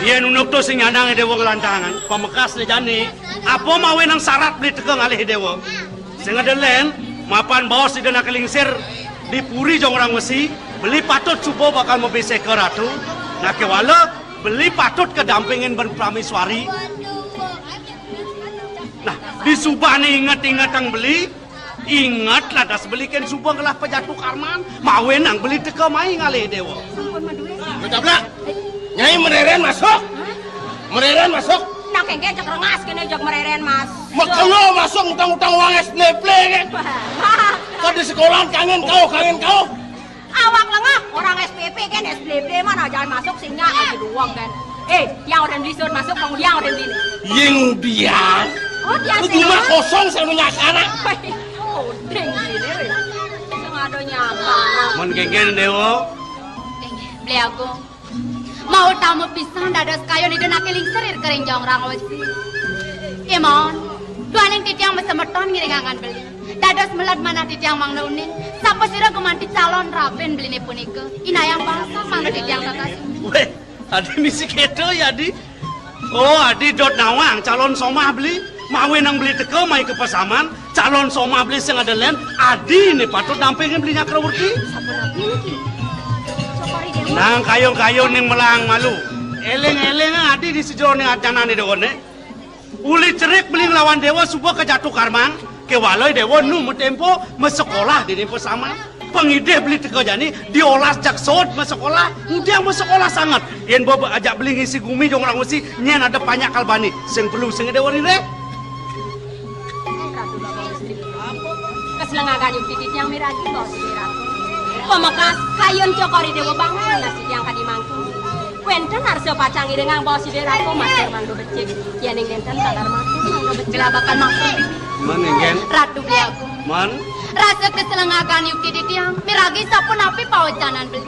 yén unduk to sing nyandang Déwa nglantangan, pamekasné jani, apa mawinan sarat beli teka ngalih Déwa? Sing ada lén, mapan baos Ida nak lingsir di puri Jongrang Wesi, beli patut suba bakal mabisik ka ratu, nah kéwala beli patut kadampingin ban praméswari. Nah, di subané inget-ingetang beli, inget lantas beli kén suba ngelah pajatu karman, mawinan beli teka mai ngalih Déwa. Sampun madué. Ngecaplak. Nyai mereren masuk. Hah? Mereren masuk. Nak kéngkén cek rengas kéné jeg mereren masuk. Makelo masuk utang-utang uang es bleple kan. Wah. Kan di sekolahan kangen kau, kangen kau. Awak lengah, orang S P P kan es bleple mana jalan masuk sing nyak aja doang kan. Eh, yang orang beli suruh masuk, bang yang orang beli. Yang dia. Oh, dia sih. Rumah kosong saya punya sana. Oh, deng gini, weh. Sing ada nyapa. Mun kéngkén Déwa, Beli Agung. Mau tama pisan dados kayun Ida naké lingsir ring jong Rangwesi. Kémaon, duaning titiang masemeton ngiring angan beli. Dados meled manah titiang mangda uning, sapasira gumanti calon rabin beliné punika. Inayang basa mangda titiang tatas. Wéh, adi misi kéto ya, Adi. Oh, adi dot nawang calon somah beli, mawinang beli teka mai ka pasaman, calon somah beli sing ada lén, adiné patut dampingin beli nyakrawerti. Sapunapi niki? Cokor I Déwa. Nang kayun-kayun ning melang malu. Éling-éling adi di sajeroning ajanané déwané. Uli cerik beli nglawan déwa suba kajatu karman. Kéwala I Déwa nu matémpo masekolah dini pasaman. Pangidih beli teka jani diolas jak sod masekolah, ngudiang masekolah sanget. Yén ba ajak beli ngisi gumi jong Rangwesi, nyén ada panjak kalbani. Sing perlu sing ada wari deh. Ratu Bagong Istri. Kaslengagan yukti titiang miragi baos I Déwa. Pamekas kayun cokor I Déwa banget nasi tiang kadi mangku. Wénten arsa pacang iringang baos I Déwa, matur mangga becik. Yéning nénten taler matur mangga becik. Kelabakan matur. Mén, Inggén? Ratu Beli Agung. Mén? Rasa kaslengagan yukti titiang, miragi sapunapi pawecanan beli.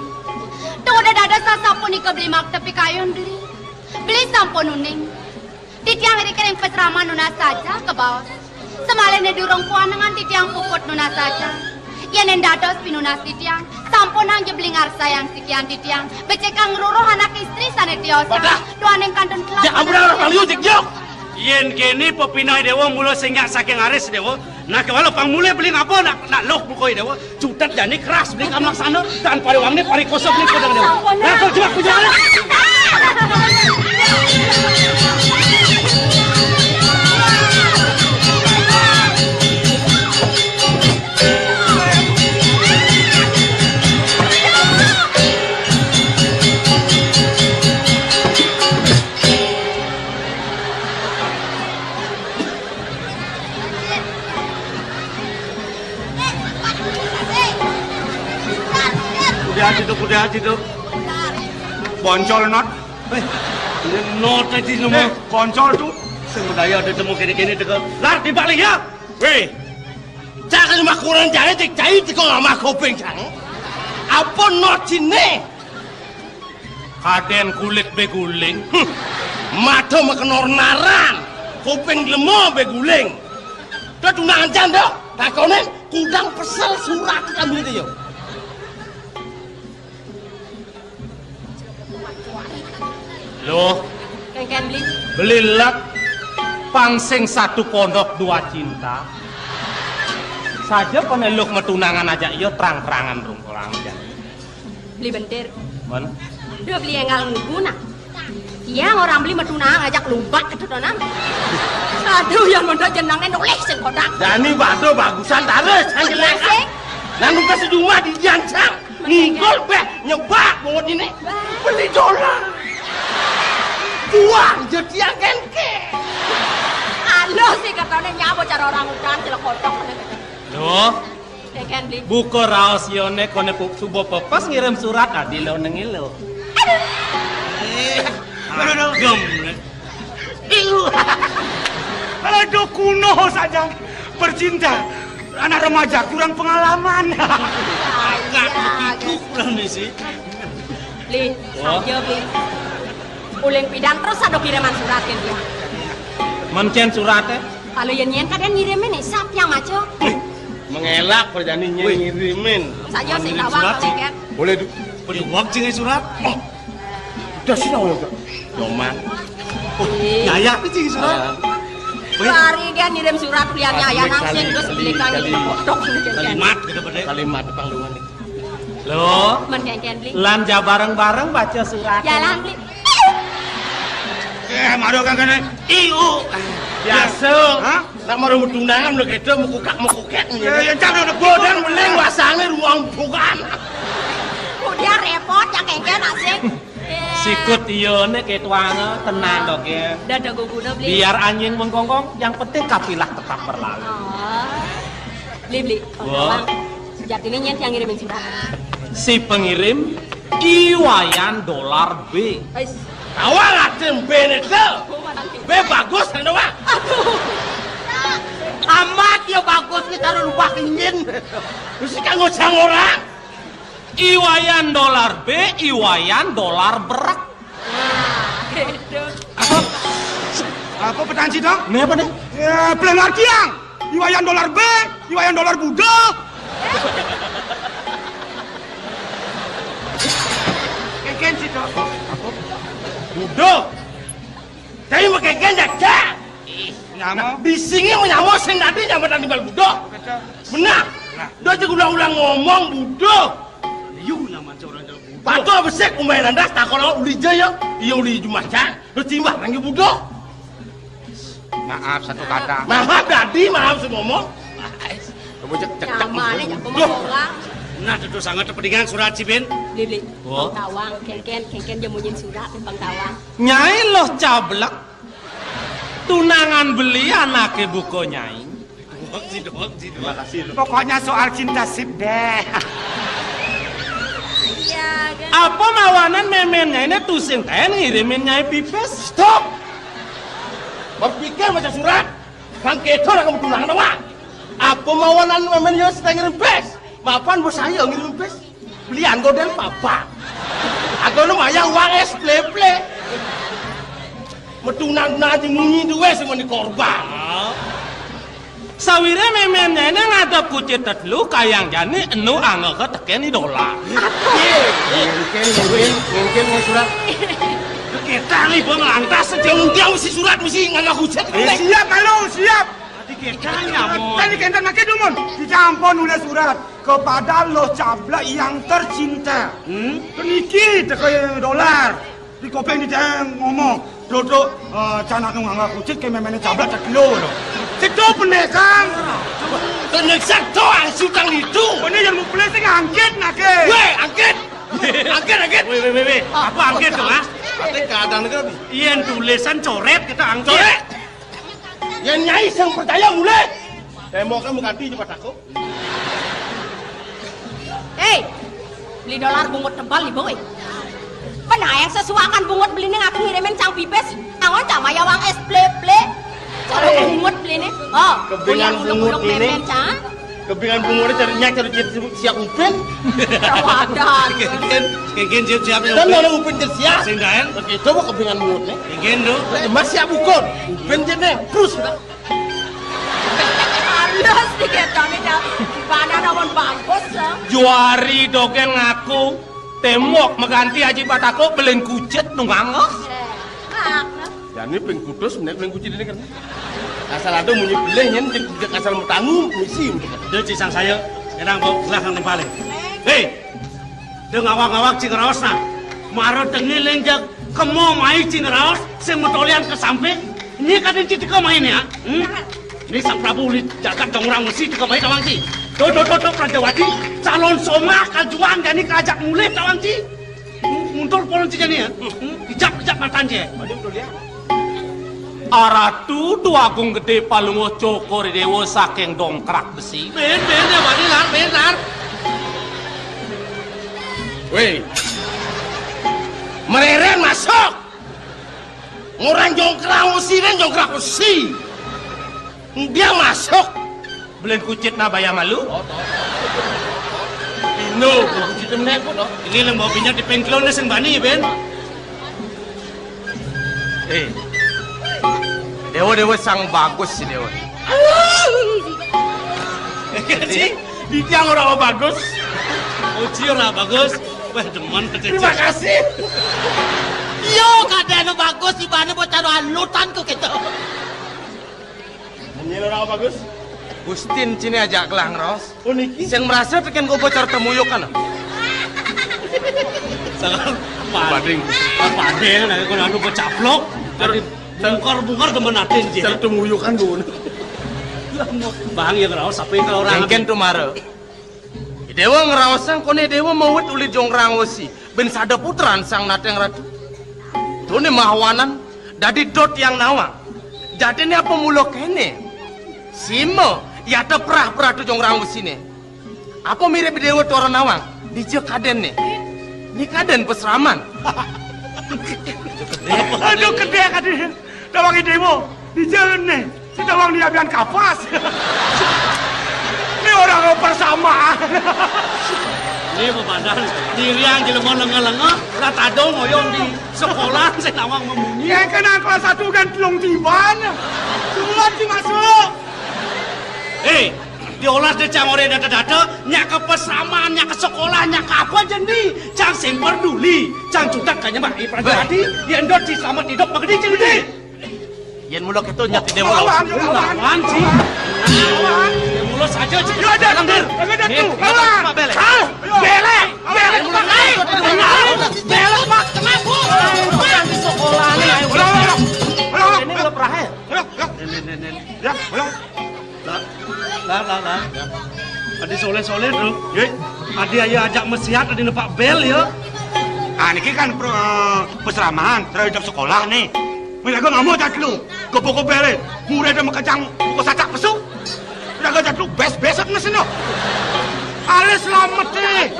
Tuh udah dados sasapunika beli maktepi kayun beli. Beli sampun uning. Titiang iri kering pasraman nunas saja kabaos. Samalihné durung puanengan titiang puput nunas saja. Yén dados pinunas titiang, sampunang ja beli ngarsayang sikian titiang. Becik kang ngruruh anak istri sané tiosan. Wadah. Duaning kantun kelak. Ya ampun, orang liu, cek, jok. Yén kéné pepineh Déwa mula singgah saking aris Déwa. Nah, kéwala pang mulih beli ngapa nak, nak luh buka Déwa. Cutet jani keras beli kamlaksana, tan pariwangné parikosa beli kodang Déwa. Sampun. Nah, kau juak, kau juak. Kuda aja tuh, kuda aja tuh. Boncol, Not. Eh, Not aja lu mah. Eh, boncol tuh. Sing bedaya ada temu kéné-kéné teka. Lar, timbal ya. Wéh. Cak mah kurang jare, cek cai teka ngamah kuping cang. Apa Not sini? Kadén kulit bé guling. Hm. Mata makenor naran. Kuping lemo bé guling. Dah tunangan cang dah. Takonin kudang pesel surat kami itu yo. Loh. Kénkén beli. Beli lek pang sing satu pondok dua cinta. Saja paneluk matunangan aja iya terang-terangan rung orang aja. Beli bentir. Mén? Duh, beli enggal ngugu nah. Iya, orang beli matunangan ajak lumbak ketutunan. Aduh, yang mondok jenangnya nulis sing kodak. Jani bado bagusan taruh, sing jelas. Sing. Nang nukas di rumah di diancang. Ngingkol béh nyebak bawah ini. Beli dolar. Buang jadi agen ke. Alo sih katanya nyabo cara orang udan celek kotok. Loh. Kénkén beli. Buka raos yone kone pu-, suba pepes ngirim surat adi lo nengil lo. Aduh. Aduh, aduh. Gem. Aduh, kuno saja bercinta. Anak remaja kurang pengalaman. Agak begitu kurang nih sih. Beli, wah. Saja beli. Uling pidan terus ada kiriman surat ke dia. Mencén surat eh? Kalau yang nyen kadang ngirimin nih, siapa yang maco? Mengelak perjani nyen ngirimin. Saja sih ngirimin tawang surat sih. Kalau kan. Boleh du-, boleh uang cing surat? Oh. Udah sih, udah. Doman. Oh, iya, iya, ini cing surat. Ah. Hari dia ngirim surat, lihatnya ya, kali, nang sing, kali, terus kali, belikan kali. Kotok, gitu kan. Kalimat, gitu, pada. Kalimat pangluan nih. Loh. Mén kénkén beli. Lan ja bareng-bareng baca surat. Jalan beli. Eh, maro kang kene. Iu. Biasa. Hah? Nak maro tunangan udah gitu, mukukak, mukukek. Ya, ya, jangan ada bodang, beling, wasangnya ruang bukan. Udah repot, ya kénkén asik. Sikut iya né ketuanga, tenang dok ya. Dada gugu dah beli. Biar anjing menggonggong, yang penting kafilah tetap berlalu. Oh. Beli, beli. Wah. Sejatinya nyen yang ngirimin surat. Si pengirim I Wayan Dolar B. Ais. Awal atem B itu. B bagus kan, Wak? Aduh. Amat ya bagus kita rubah ingin. Terus kan ngocang orang. I Wayan dolar B, I Wayan dolar berek. Nah, gitu. Apa? Apa petanci dong? Ini apa nih? Ya, belengar tiang. I Wayan dolar B, I Wayan dolar Budo. Keken sih dong. Apa? Budo. Tapi pakai keken aja. Ih, nyamo. Bisingnya mau nyamo sing tadi nyamo tadi bal Budo. Benar. Nah. Dia aja ulang-ulang ngomong Budo. Liu nama seorang jago Budo. Batu besek umai landas takon uli jaya. Iya uli jumacan. Lu timbang lagi Budo. Maaf satu kata. Maaf dadi, maaf si ngomong. Kamu cek cek cek. Nyamane ya Budo. Ngomong orang. Nah, itu sangat kepentingan surat si Ben. Beli beli. Oh. Bang Tawang, kengken, kengken dia munyin surat Bang Tawang. Nyai Loh Cablek. Tunangan beli anake buko nyai. Doang sih, doang sih, doang. Terima kasih lu. Pokoknya soal cinta sip deh. Iya, kan? Apa mawanan memennya ini tuh sing ten ngirimin nyai pipis? Stop. Berpikir macam surat. Kang keto nak kamu tunangan apa? Apa mawanan memennya sing ten ngirim pes? Mapan bos saya ngirim pes. Belian godel papa. Aku nu mayang uang es pleple. Metunang nanti munyi duwe sama ni korban. Sawire memennya ini ngadep kucit tetelu kayang jani enu angga teken idola. Mungkin, mungkin, mungkin mau surat. Kita nih bang lantas sejauh dia mesti surat mesti ngangga kucit. Eh, siap malu, siap. Tadi kita nyamon. Tadi kita makin dumun. Dicampon oleh surat. Kepada Loh Cablek yang tercinta. Hmm? Niki teko dolar. Di kopeng di jang ngomong, "Dodok, eh, canak nung angga kucit ke memene Cablek tak kilo lo." Cedo pendekang. Pendekang to asu tang itu. Ini yang mau beli sing angkit nake. Weh, angkit. Angkit, angkit. Weh, weh, weh, weh. Apa angkit tuh, ah? Ate kadang negara. Iya, tulisan coret kita angkit. Coret. Yang nyai sing percaya mulai. Temboknya mau ganti cepat aku. Hei, beli dolar bungut tebal ibu. Pernah yang sesuakan bungut beli ning aku ngirimin cang pipis. Angon cama ya wang es ple ple. Cara bungut beli nih. Oh, kebingan bungut ini. Kebingan bungut cari nyak cari siap upin. Wadah. Kegen, kegen siap siap. Dan mana upin cari siap? Sindayan. Oke, coba kebingan bungut nih. Kegen do. Mas siap ukur. Upin cari terus kita. Halus diketone, Cak. Gimana namun bagus, ya? Juari dogen ngaku, tembok mengganti Haji Batako, belen kucet nunggang. Nah, nah. Ya, ini ping kudus, menek ping kucit ini kan. Asal ada munyi beleh, nyen, cek, cek asal metangu, misi. Dia cisang saya, kenang bawa belakang nih paling. Hei, Deng awak-awak cing raos nah. Mara tengiling jag kemo mai cing raos sing metolian ke samping. Ini kadin citike main ya. Hmm? Ini Sang Prabu uli jagat dong orang mesti tike mai tawang ci. Tuh, tuh, tuh, tuh, Prajawati. Calon somah kajuang jani kerajak mulih tawang ci. Hmm, mundur polon ci jani ya. Hmm? Ijak, ijak matan ci. Aratu Dwagung Gedé Palungguh Cokor Déwa saking Dongkrak Besi. Ben, ben, ya, Bani, lar, ben, lar. Wéh. Mereren masuk. Ngorang jongkrak besi, ben jongkrak besi. Dia masuk. Belen kucit na baya malu. Ino, belen kucit menek kok, no. Ini lem bawa minyak di pengkelon sing bani, Ben. Eh. Dewa-dewa sang bagus si Dewa. Kan sih, di tiang orang bagus. Uji orang bagus. Wah, demen kecil. Terima kasih. Yo, kadang bagus, ibane bocah alutan kok gitu. Ini orang bagus. Gustin cini ajak gelang ros. Oh, niki? Sing merasa tekan gue bocor temuyuk kan? Salah. Pading. Pading, nah, kalau anu becaplok, tadi bungkar-bungkar temen atin, Ji. Cer temuyuk kan, Gun. Bang, ya, kalau sampai ke orang. Mungkin tuh mare. Dewa ngeraosang kone Dewa mawit uli jongrang wesi. Ben sada putran sang nateng ratu. Tone mahawanan dadi dot yang nawang. Jadine apa mula kene? Sima, ya ada perah-perah tu jongrang wesine. Apa mirip Dewa tora nawang? Dija kadenne. Ni kaden pesraman. Aduh, gede kadene. Tawang Dewa, dija ne. Si tawang dia bian kapas. Ini orang persamaan. Maan. Né bebadan, nyiriang jelema lengeh-lengeh, lah tadong oyong di sekolah, sing nawang mamunyi. Yén kéné kelas satu kan telung tiban. Duluan sing masuk. Hé, diolas dé cang oré data-data, nyak ka pasraman, nyak ka sekolah, nyak ka apa jani, cang sing peduli, cang cutet ka nyembah ibadah ati, yén dot si selamat hidup magedi jani. Yén mula kéto nyat idé mula. Lawan, lawan. Lawan, sih. Lawan. Yén mula saja, sih. Ya, ada. Langgar. Langgar, ada. Nih, tuh. Lawan. Pak Belek. Ah, belek. Belek, Pak. Belek, Pak. Kenapa? Bukan di sekolah nih, ayo. Ulang, ulang, ulang. Ulang, ulang. Ini udah berakhir. Ulang, ulang. Nih, nih, nih, nih. Ya, ulang. Lah, lah, lah, lah. Adi soleh-soleh, Bro. Yé. Adi aya ajak mesiat, adi nepak bel, ya. Ah, niki kan pro, eh, pasraman, terus hidup sekolah nih. Mira gua ngamuk cat lu. Gua pokok bele. Murid ada makejang, buka sacak pesu. Udah gua cat lu, bes-besek nih sini. Alis selamat nih.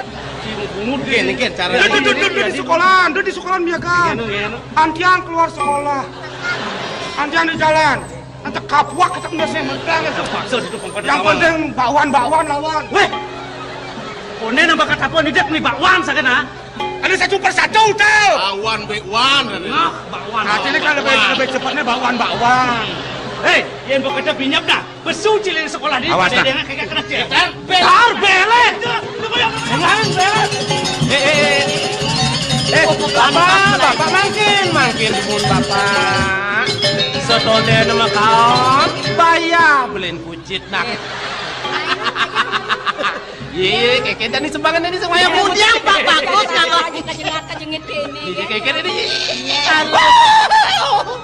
Niki, niki, cara. Duduk, duduk, duduk di sekolah, duduk di sekolah biasa. Gini, gini. Antiang keluar sekolah. Antiang di jalan. Anta kapuak kata kena saya mentang itu. Paksa itu pengkon. Yang penting bakwan-bakwan lawan. Wéh. Koné nambah kata apa nih, Dek, nih bakwan sakit, ah? Ada satu persatu tuh. Bakwan, bakwan. Nah, bakwan. Nah, ini kan lebih, lebih cepatnya bakwan-bakwan. Hei, yang bekerja binyap dah. Besu cilik sekolah di. Awas, nah. Dengan kagak kena cek. Tar belek. Jangan belek. Eh, eh, eh. Eh, Bapak, Bapak mangkin, mangkin pun Bapak. Setondé nama kaon, bayar belin kucit nak. Iya, iya, kéké tadi sumbangan ini semuanya mudiang, Pak, bagus, Pak. Aja kejengat, kejengit gini, iya, ya. Kéké ini. Aduh.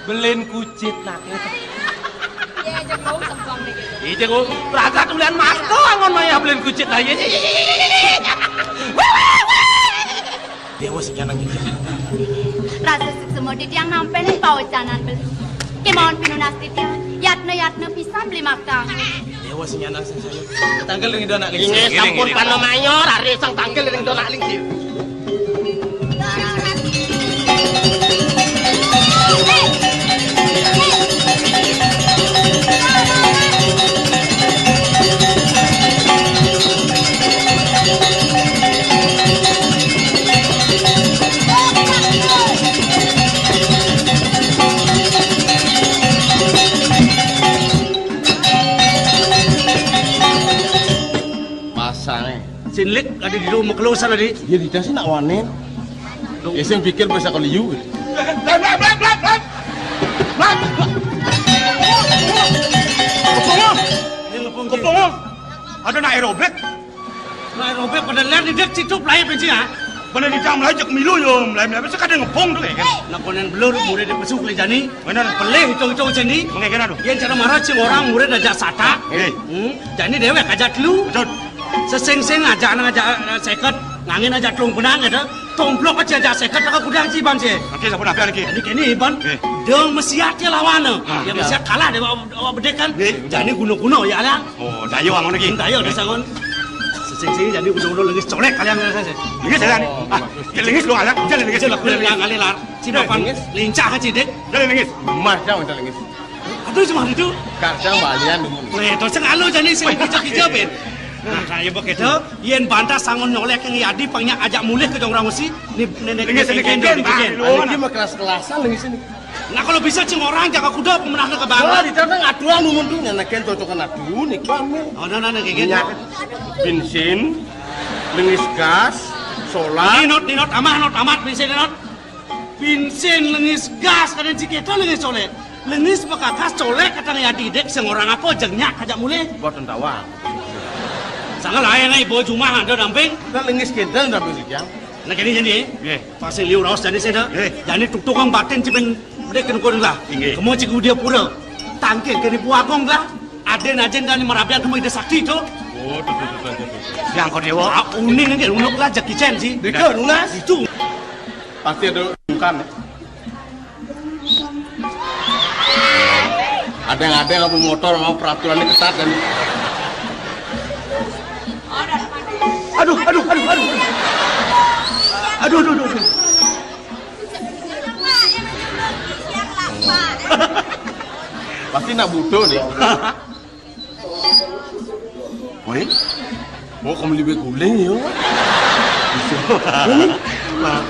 Belin kucit nak. Iya, aja mau sembang deh gitu. Iya, kok perasaan ulian mas tuh angon maya belin kucit nah. Iya, iya, iya, iya. Déwa sing nyanang jejak. Rasa suksma titiang nampi pawacanan beli. Kémaon pinunas titiang, yatna-yatna pisan beli makta. Déwa sing nyanang sing sayang. Tangkil ring donak ling. Inggih, sampun panamayor, ari sang tangkil ring donak ling. Masané. Sinlik ada di rumah kelusan tadi. Iya, di sih nak wanen. Ya, sing pikir bahasa keliu. Blan, blan, blan, blan, blan. Blan. Kepungul. Kepungul. Ada nak aerobik. Nak aerobik pada lihat di dek situ pelai pensi, ah. Bener di dalam lajak milu yo, melai melai sekadang ngepung tuh kayak kan. Nak konen belur murid di pesuk le jani. Bener. Pelih itu-itu jani. Mengekena tuh. Yang cara marah cing orang murid aja sata. Eh. Hmm. Jani déwék aja telu. Betul. Sesing-sing aja nang aja, eh, seket, ngangin aja telung benang gitu. Tomplok aja aja seket, tak gudang ciban sih. Oke, sampun apa lagi? Ini kene iban. Eh. Dong mesiat ya lawan. Ah, ya, iya. Mesiat kalah deh bawa, bawa bedek kan. Eh. Jani guna-guna ya lah. Oh, dayo angon lagi. Dayo disangon. Sesing-sing jani guna-guna lengis colek kalian ya saya. Lengis ya, Lan? Ah, ya, lengis lu, Lan. Jalan lengis. Jalan lengis. Jalan lengis. Lincah aja dek. Jalan lengis. Mas, jangan jalan lengis. Aduh, cuma itu. Kacang balian dulu. Weh, terus sing anu jani sing hijab-hijab, Ben. Nah, kayak begitu, yén bantah sangon nyolek yang yadi pangnya ajak mulih ke dong orang mesti. Nih, nenek, lengis, nenek, nenek, nenek, nenek, nenek. Lagi mah kelas-kelasan lengis ini. Nah, kalau bisa cing orang jaga kuda pemenang ke banget. Wah, di sana ngaturan mumun tuh ngenekin cocokan adu nih, Bang. Oh, nah, nah, nah, kayak gitu. Iya. Bensin, lengis gas, solar. Ninot, ninot, amah, not, amat, bensin, ninot. Bensin lengis gas, kadang cik itu lengis colek. Lengis bekakas colek, kata ya didek, sing orang apa, jengnya, kajak mulih. Buat tentawang. Sangat lain, eh, bawa jumah, ada damping. Kan lengis kita damping sejam. Nah, gini jadi, eh. Nggih. Pasti liu raos jadi saya dah. Nggih. Jadi tukang batin cipin dek kena kurang lah. Nggih. Kamu cik dia pura. Tangkil kena buagong lah. Aden ajen kan merabian kamu ide sakti itu. Oh, tuh, tuh, tuh, tuh, tuh. Yang kau dewa. Ah, uning nggih, unuk lah Jackie Chan sih. Deka, lunas. Itu. Pasti ada bukan. Ada yang ada nggak mau motor, mau peraturannya ketat dan. Aduh, aduh, aduh, aduh. Aduh, aduh, aduh, aduh. Pasti nak butuh nih. Wéh? Oh, kamu lebih guling ya?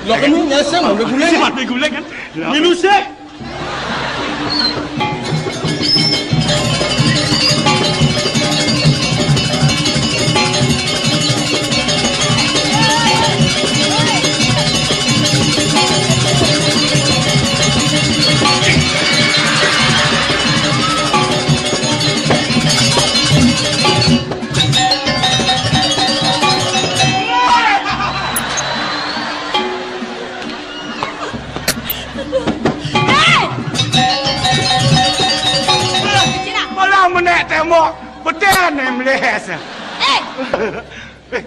Lo kan nyesel lebih guling. Lebih guling kan? Minus ya? Hei! Cina. Malah menek tembok, betul ni meles. Eh! Eh,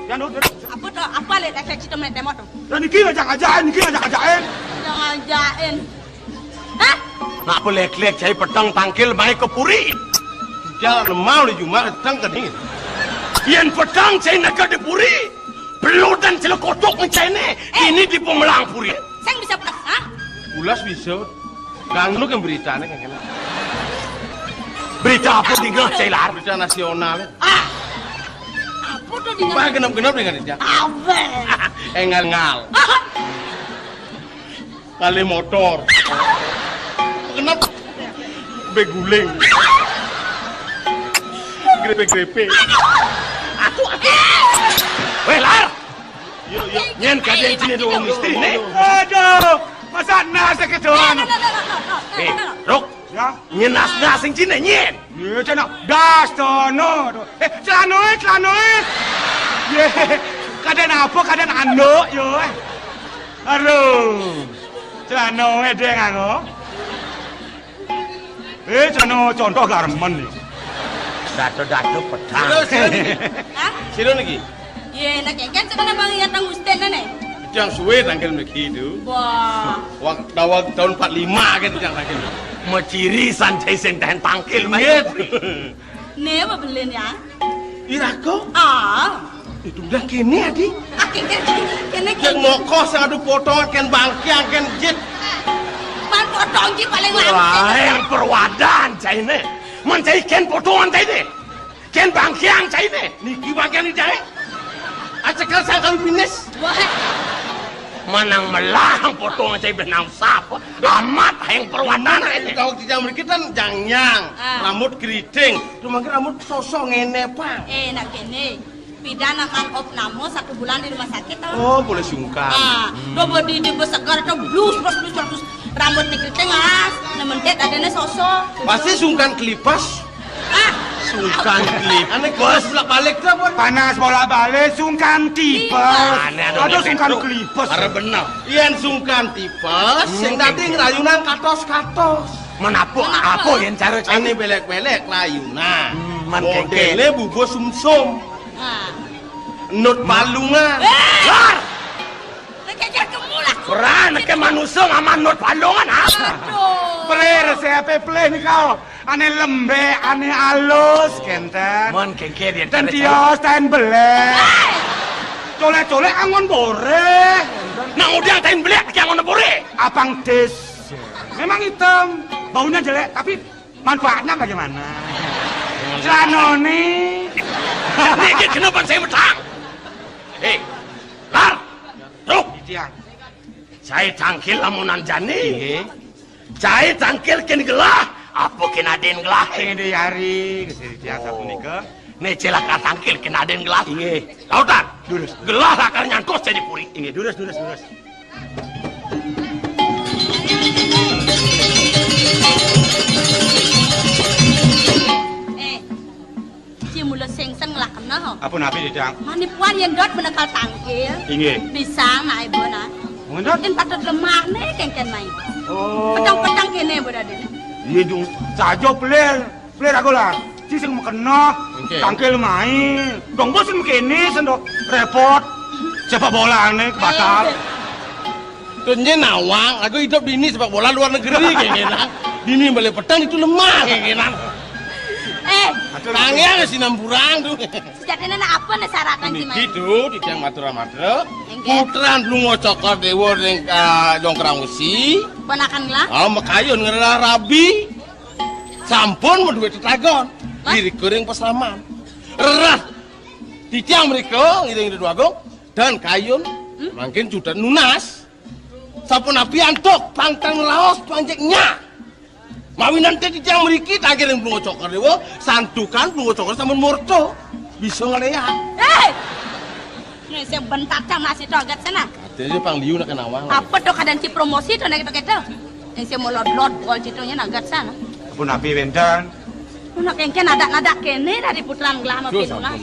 jangan dulu. Apa tu? Apa lek tak cita main tembok tu? Dan niki ngajak-ngajakin, niki ngajak-ngajakin. Ngajak-ngajakin. Hah? Nak pelek-lek cai petang tangkil mai ke puri. Jangan lemau di Jumat petang ke ni. Yen petang cai neka di puri. Peludan celekotok ni cai ni. Eh. Ini di pemelang puri. Sang bisa pas, ha? Ulas bisa. Ganggu kan berita ni kan kena. Berita apa dingeh cai lar? Berita nasional. Ah. Apa tu dingeh? Bah genap-genap dengan dia. Apa? Engal-engal. Ah. Ngalih motor. Kenapa? Beguling. Grepe-grepe. Weh, Lar! Yo, yo. Nyen kadén sini dua mistri, nih. Aduh, masa nasi kedoan? Eh, Ruk. Ya? Nyen nas-nas sing sini, nyen. Ye, cina das tono. Eh, celanoe, celanoe. Ye, kadén apa, kadén anduk, yo. Aduh. Celanoe deng aku. Eh, celana contoh garmen ni. Datu-datu petang. Hah? Sira niki? Ye, nak kan sekarang bang ya tang Gusten ni. Yang suwe tanggal niki tu. Wah. Wak dawak tahun empat lima kan yang tanggal. Maciri sanjai sing tahan tangkil mai. Ingat. Ni apa belen ya? Ira ko? Ah. Itu dah kene adi. Ah, kene, kene, kene, kene. Moko sing adu potongan ken bangkiang ken jit. Man potong ji paling langsung. Wah, yang perwadan caine. Man cai ken potongan caine. Ken bangkiang caine. Niki bangkiang ni cai. Acekel sangkal binis. Wah. Manang melah potongan cai benang sapa. Amat yang perwadan caine. Kau tidak mriki kan jangnyang, ah, rambut keriting. Rumah rambut sosok ngene, Pak. Eh, nak kene. Pidan akan op namo satu bulan di rumah sakit, toh? Oh, boleh sungkan. Ah, hmm. Do bodi di segar atau blus, blus, blus, blus. Rambut ni keriting, ah. Nementet adanya sosok. Pasti sungkan kelipas. Ah. Sungkan kelipas. Aneh kelipas bolak-balik tu apa? Panas bolak-balik, sungkan tipes. Tipes. Aneh, aduh, aduh, sungkan kelipas. Arep bener. Yen sungkan tipes, hmm, sing dadi ngrayunan katos-katos. Menapa? Menapa? Apa yen cara, cara? Ane belek-belek layunan. Hmm, man modele kengken. Bubuh sumsum. Ah. Nut balungan. Eh! Lar! Nek kengken kemu lah. Ora, nek manusa ngaman nut balungan, ha? Aduh. Pelih, resep pelih ni kau. Ane lembek, ane alus, kenten. Mon kengken yen. Dan cara dia tain belek. Eh! Colek-colek angon boreh. Nang udiang tain belek, angon boreh. Abang Des. Memang hitam, baunya jelek, tapi manfaatnya bagaimana? Celanone. Niki kenapa saya metang? Hei, Lar, Ruk. Tiang. Cai tangkil lamunan jani. Nggih. Cai tangkil ken gelah, apa ken aden gelah? Sing diari, Gusti Tiang sapunika. Ne celaka tangkil ken aden gelah. Nggih. Lautan. Durus. Gelah lakar nyantos cai di puri. Nggih, durus, durus, durus. Eh, ci mula sengsen ngelah kena, ho. Apa napi, Didang? Manipuan yen dot menekal tangkil. Inggih. Pisang, nak ibu, nak. Mun dot? Yen patut lemah, ne, kengken mai. Oh. Petang-petang kene, bu dadi. Iya, Dung. Saja pelir. Pelir aku lah. Ci sing mekena, oke, tangkil main. Dong bos sing kene sendo repot. Sepak bola nih batal. Eh, eh. Tuh nye nawang, aku hidup di ini sepak bola luar negeri kayak gini. Di ini balik petang itu lemah kayak gini. Eh, aduh, tangi ada sinampurang tuh. Sejatinya nak apa nih syaratnya sih, Mas? Gitu, di tiang matra-matra. Enggak. Putran Blungo Cokor Dewa ning, eh, Jongkrang Usi. Ponakan lah. Ah, mekayun ngerela rabi. Sampun menduwe tetagon. Lah? Diri kuring peslaman. Reras. Titiang mrika ngiring Ida Dwagung dan kayun mangkin juta nunas. Sapunapi antuk pang tan ngraos panjiknya. Mawinan té titiang mriki tagih ring Blunga Cokor Déwa, santukan Blunga Cokor sampun murka. Bisa ngléak. Héi! Né sing bentat cang masih toget sana. Artinya pang liu nak nawang. Apa to kadén ci promosi to nek kéto? Yang sing molod-lod bol citungnya nagat sana. Sapunapi wénten? Ana kéngkén nadak-nadak kéné dadi putran gelah makin nunas.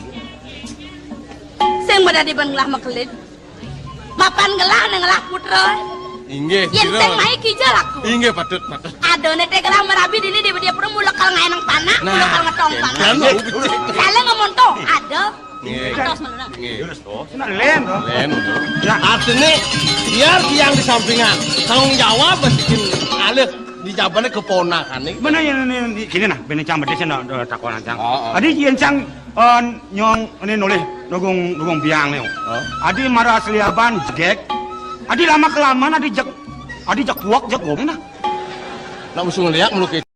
Sing madadi ban gelah makelit. Mapan gelah né ngelah putra. Inggih, yén sira. Sing mai kija laku. Inggih, patut, patut. Adané té gelah marabi dini di dia pura mula kal ngaénang panak, nah, mula kal ngetong panak. Kan mau becik. Salah ngomong to, ada. Nggih. Atos meluna. Nggih. Lén to. Lén to. Ya. Artiné biar tiang di sampingan. Tanggung jawab mesti alih di jabané keponakané. Bener ya, ini, ini, gini nah, bini cang bedis no, do, takonan cang. Oh, oh. Adi yén cang, eh, nyong ini nulih dugung, dugung biang né. Oh. Adi mara asli aban jegek. Adi lama kelamaan adi jek, adi jek puak jek gomna. Nak musuh ngeliak melukis.